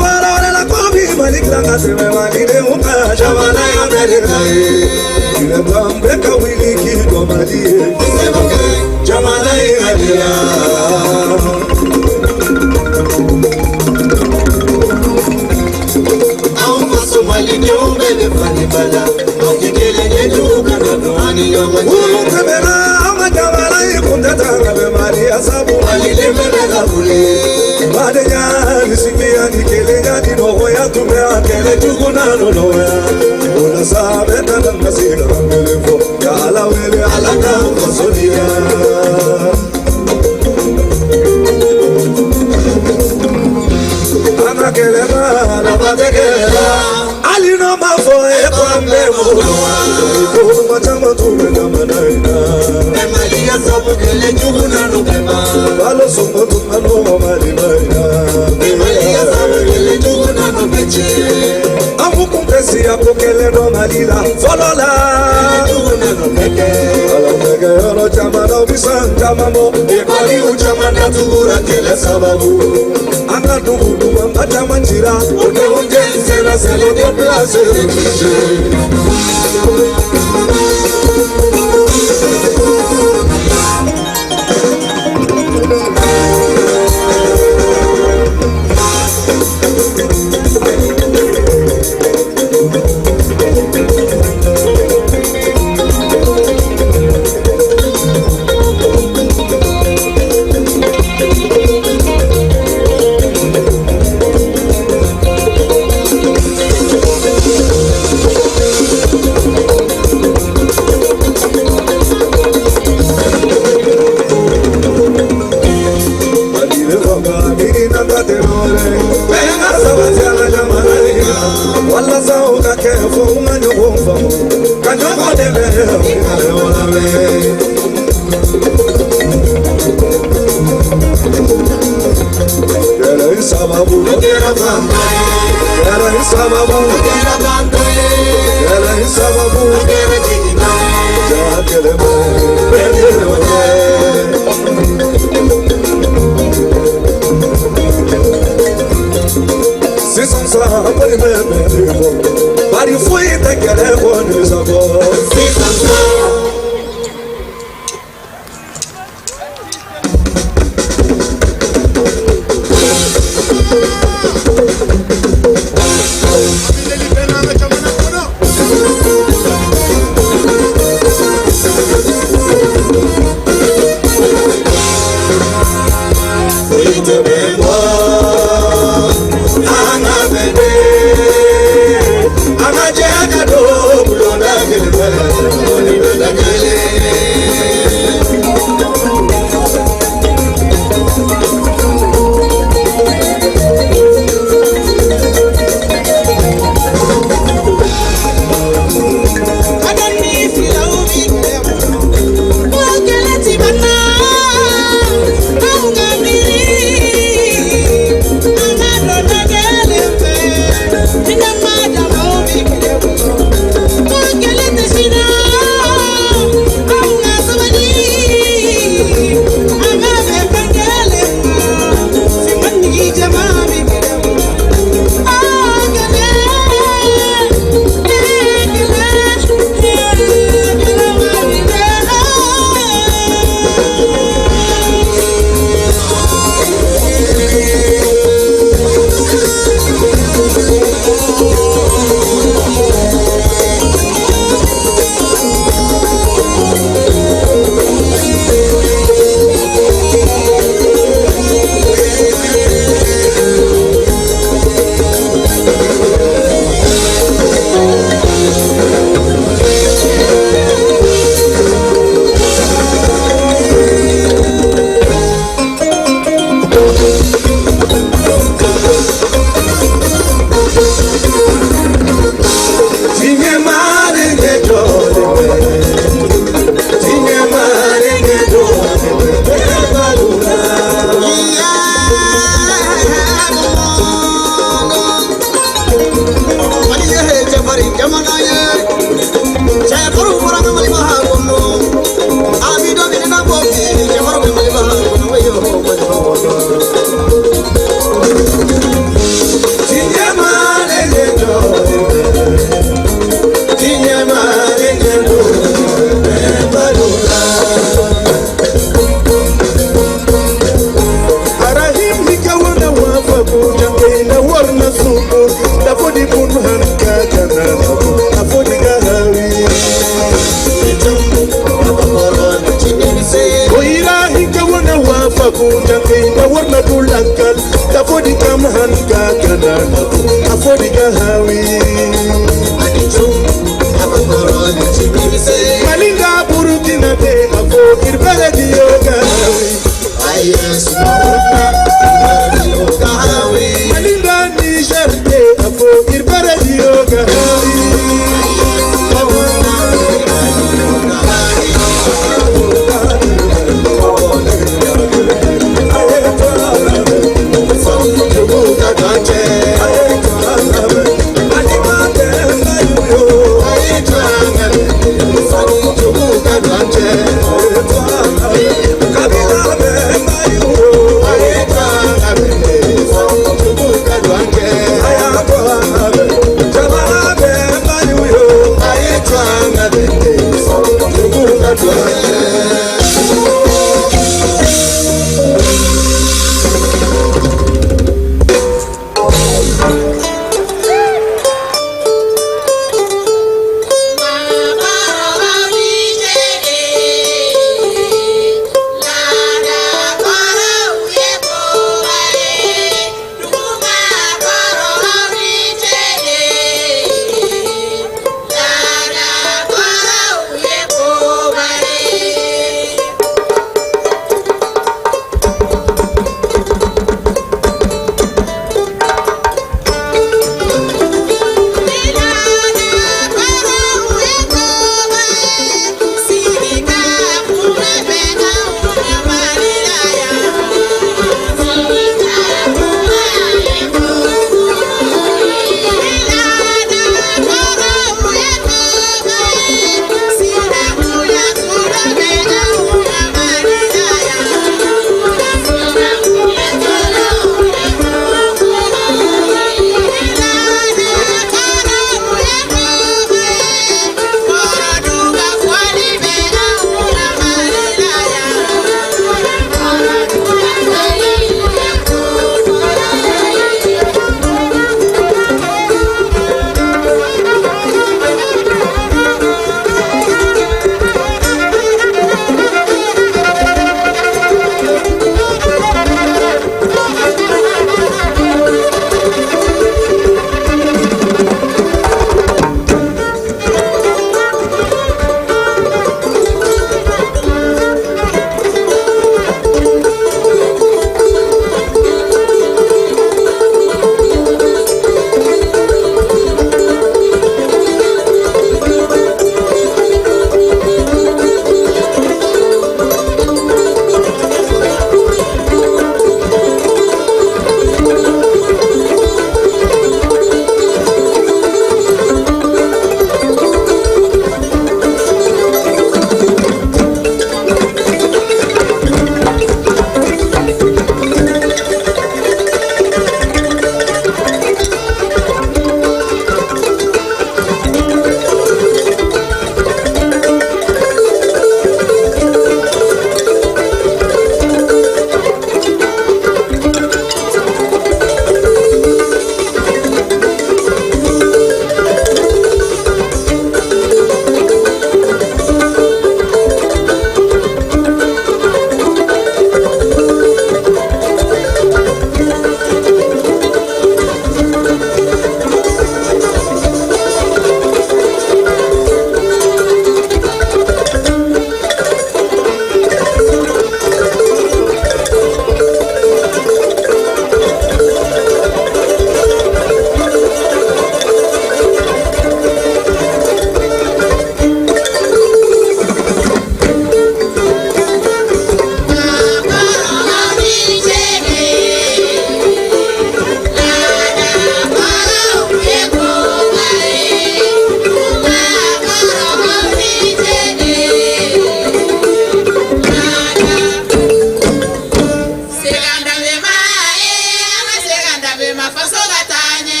ma faso ka taa ɲɛ.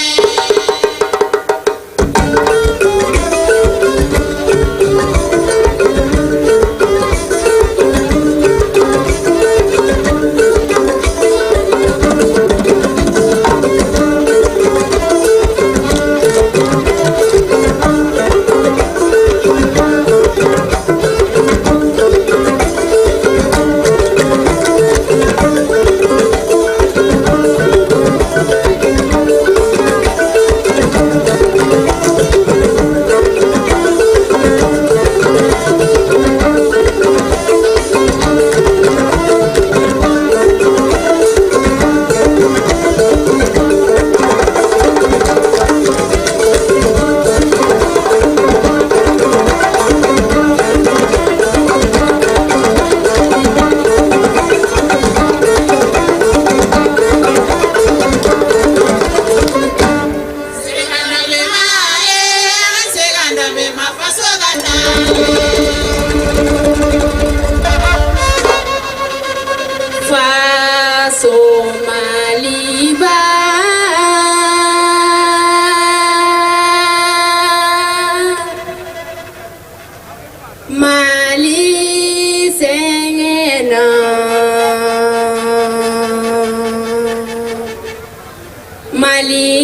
Faso Maliba, Mali sɛgɛnna,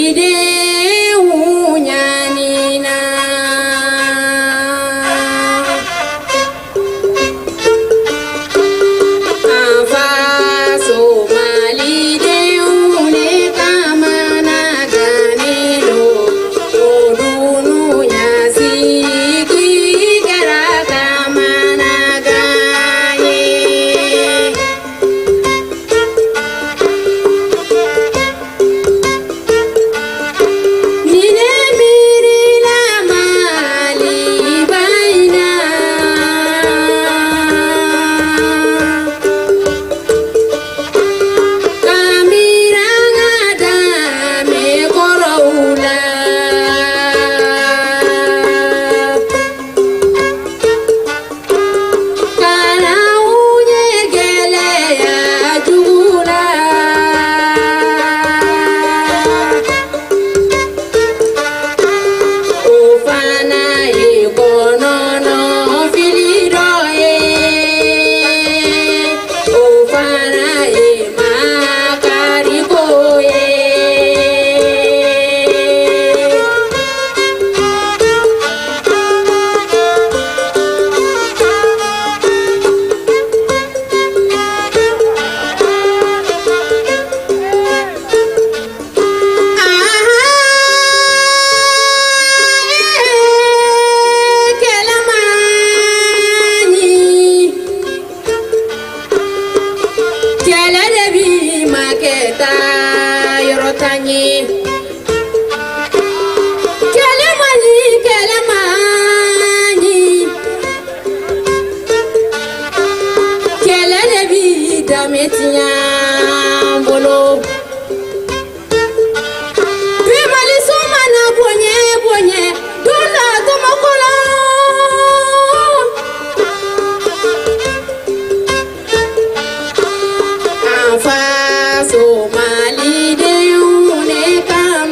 Malidenw ɲanina. An faso Malidenw ne kamana gannen don, o dunu ɲasigi kɛra kamanagan ye. Ni ne miirila Maliba in na, ka miiri an ka danbe kɔrɔw la, ka n'anw ɲɛ gɛlɛya jugu la. O fana ye kɔnɔnɔ fili dɔ ye, o fana ye makariko ye. Kɛlɛ man ɲi, kɛlɛ de bi makɛ taa yɔrɔ tan ye. Kɛlɛ man ɲi, kɛlɛ man ɲi, kɛlɛ de bi danbe tiɲɛ an bolo. Bi Mali so mana bonya bonya don la tɔmɔkɔ la. An faso Malidenw ne kamana.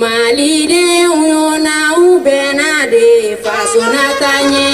Malidenw yo n'aw bɛnna de faso na taa ɲɛ.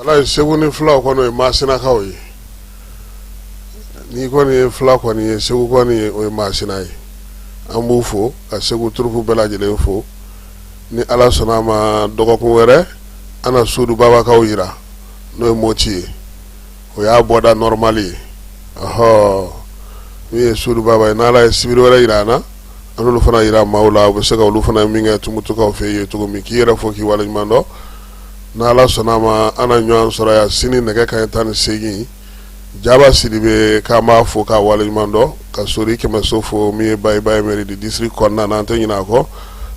Walayi Segu ni fulaw kɔni o ye masinakaw ye n'i kɔni ye fula kɔni ye Segu kɔni o ye masina ye an b'u fo ka Segu turupu bɛɛ lajɛlen fo ni Ala sɔnna a ma dɔgɔkun wɛrɛ an na Sudu Babakaw jira n'o ye Moti ye o y'a bɔda normal ye ɔhɔ Min ye Sudu Baba ye, n'Ala ye sibiri wɛrɛ jira an na, an n'olu fana jira maaw la, u bɛ se ka olu fana min kɛ Tumutukaw fɛ yen cogo min. K'i yɛrɛ fo k'i waleɲuman dɔn. N'Ala sɔnna a ma, an na ɲɔgɔn sɔrɔ yan sini nɛgɛ kanɲɛ 18. Jaba Sidibe, k'an b'a fo k'a waleɲuman dɔn, ka Sori Kɛmɛso fo, min ye Bayiba ye mairie du district kɔnɔna na. An tɛ ɲinɛ a kɔ,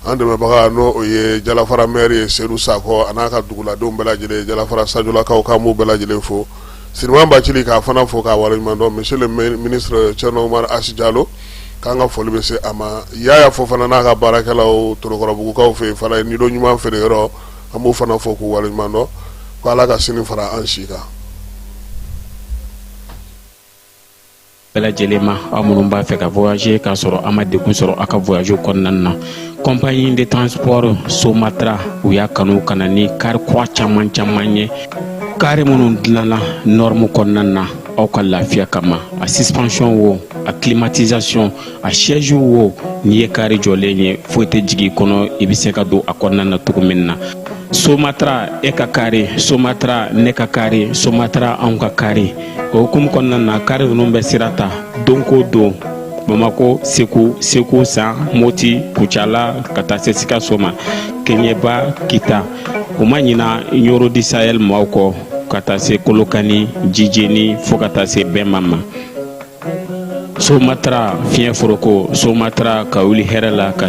an dɛmɛbaga n'o o ye Jalafara maire ye, Sedu Sakɔ, a n'a ka duguladenw bɛɛ lajɛlen, Jalafara Sajolakaw, k'an b'u bɛɛ lajɛlen fo. Siriman Bacili, k'a fana fo k'a waleɲuman dɔn. Monsieur le ministre Thierno Oumar H Diallo, k'an ka foli bɛ se a ma. Yaya Fofana n'a ka baarakɛlaw Torokɔrɔbugukaw fɛ yen fana ye nidon ɲuman feere yɔrɔ, an b'o fana fo k'u waleɲuman dɔn. Ko Ala ka sini fara an si kan. Bɛɛ lajɛlen ma, aw minnu b'a fɛ ka voyager k'a sɔrɔ a ma degun sɔrɔ aw ka voyage kɔnɔna na, compagnie de transport Somatra, u y'a kanu ka na ni kari kura caman caman ye, kari minnu dilanna norme kɔnɔna na aw ka lafiya kama. A suspension wo, a climatisation, a siège wo, n'i ye kari jɔlen ye, foyi tɛ jigin i kɔnɔ, i bɛ se ka don a kɔnɔna na cogo min na. Somatra, e ka kari, Somatra, ne ka kari, Somatra, anw ka kari. O hukumu kɔnɔna na, kari ninnu bɛ sira ta don ko don Bamako, Segu, Segu San, Moti, Kucala, ka taa se Sikaso ma, Keɲeba, Kita. U ma ɲina Ɲoro du Sahel maaw kɔ, ka taa se Kolokani, Jijeni, fo ka taa se Bɛnba ma. Somatra, fiɲɛ foroko, Somatra, ka wuli hɛrɛ la ka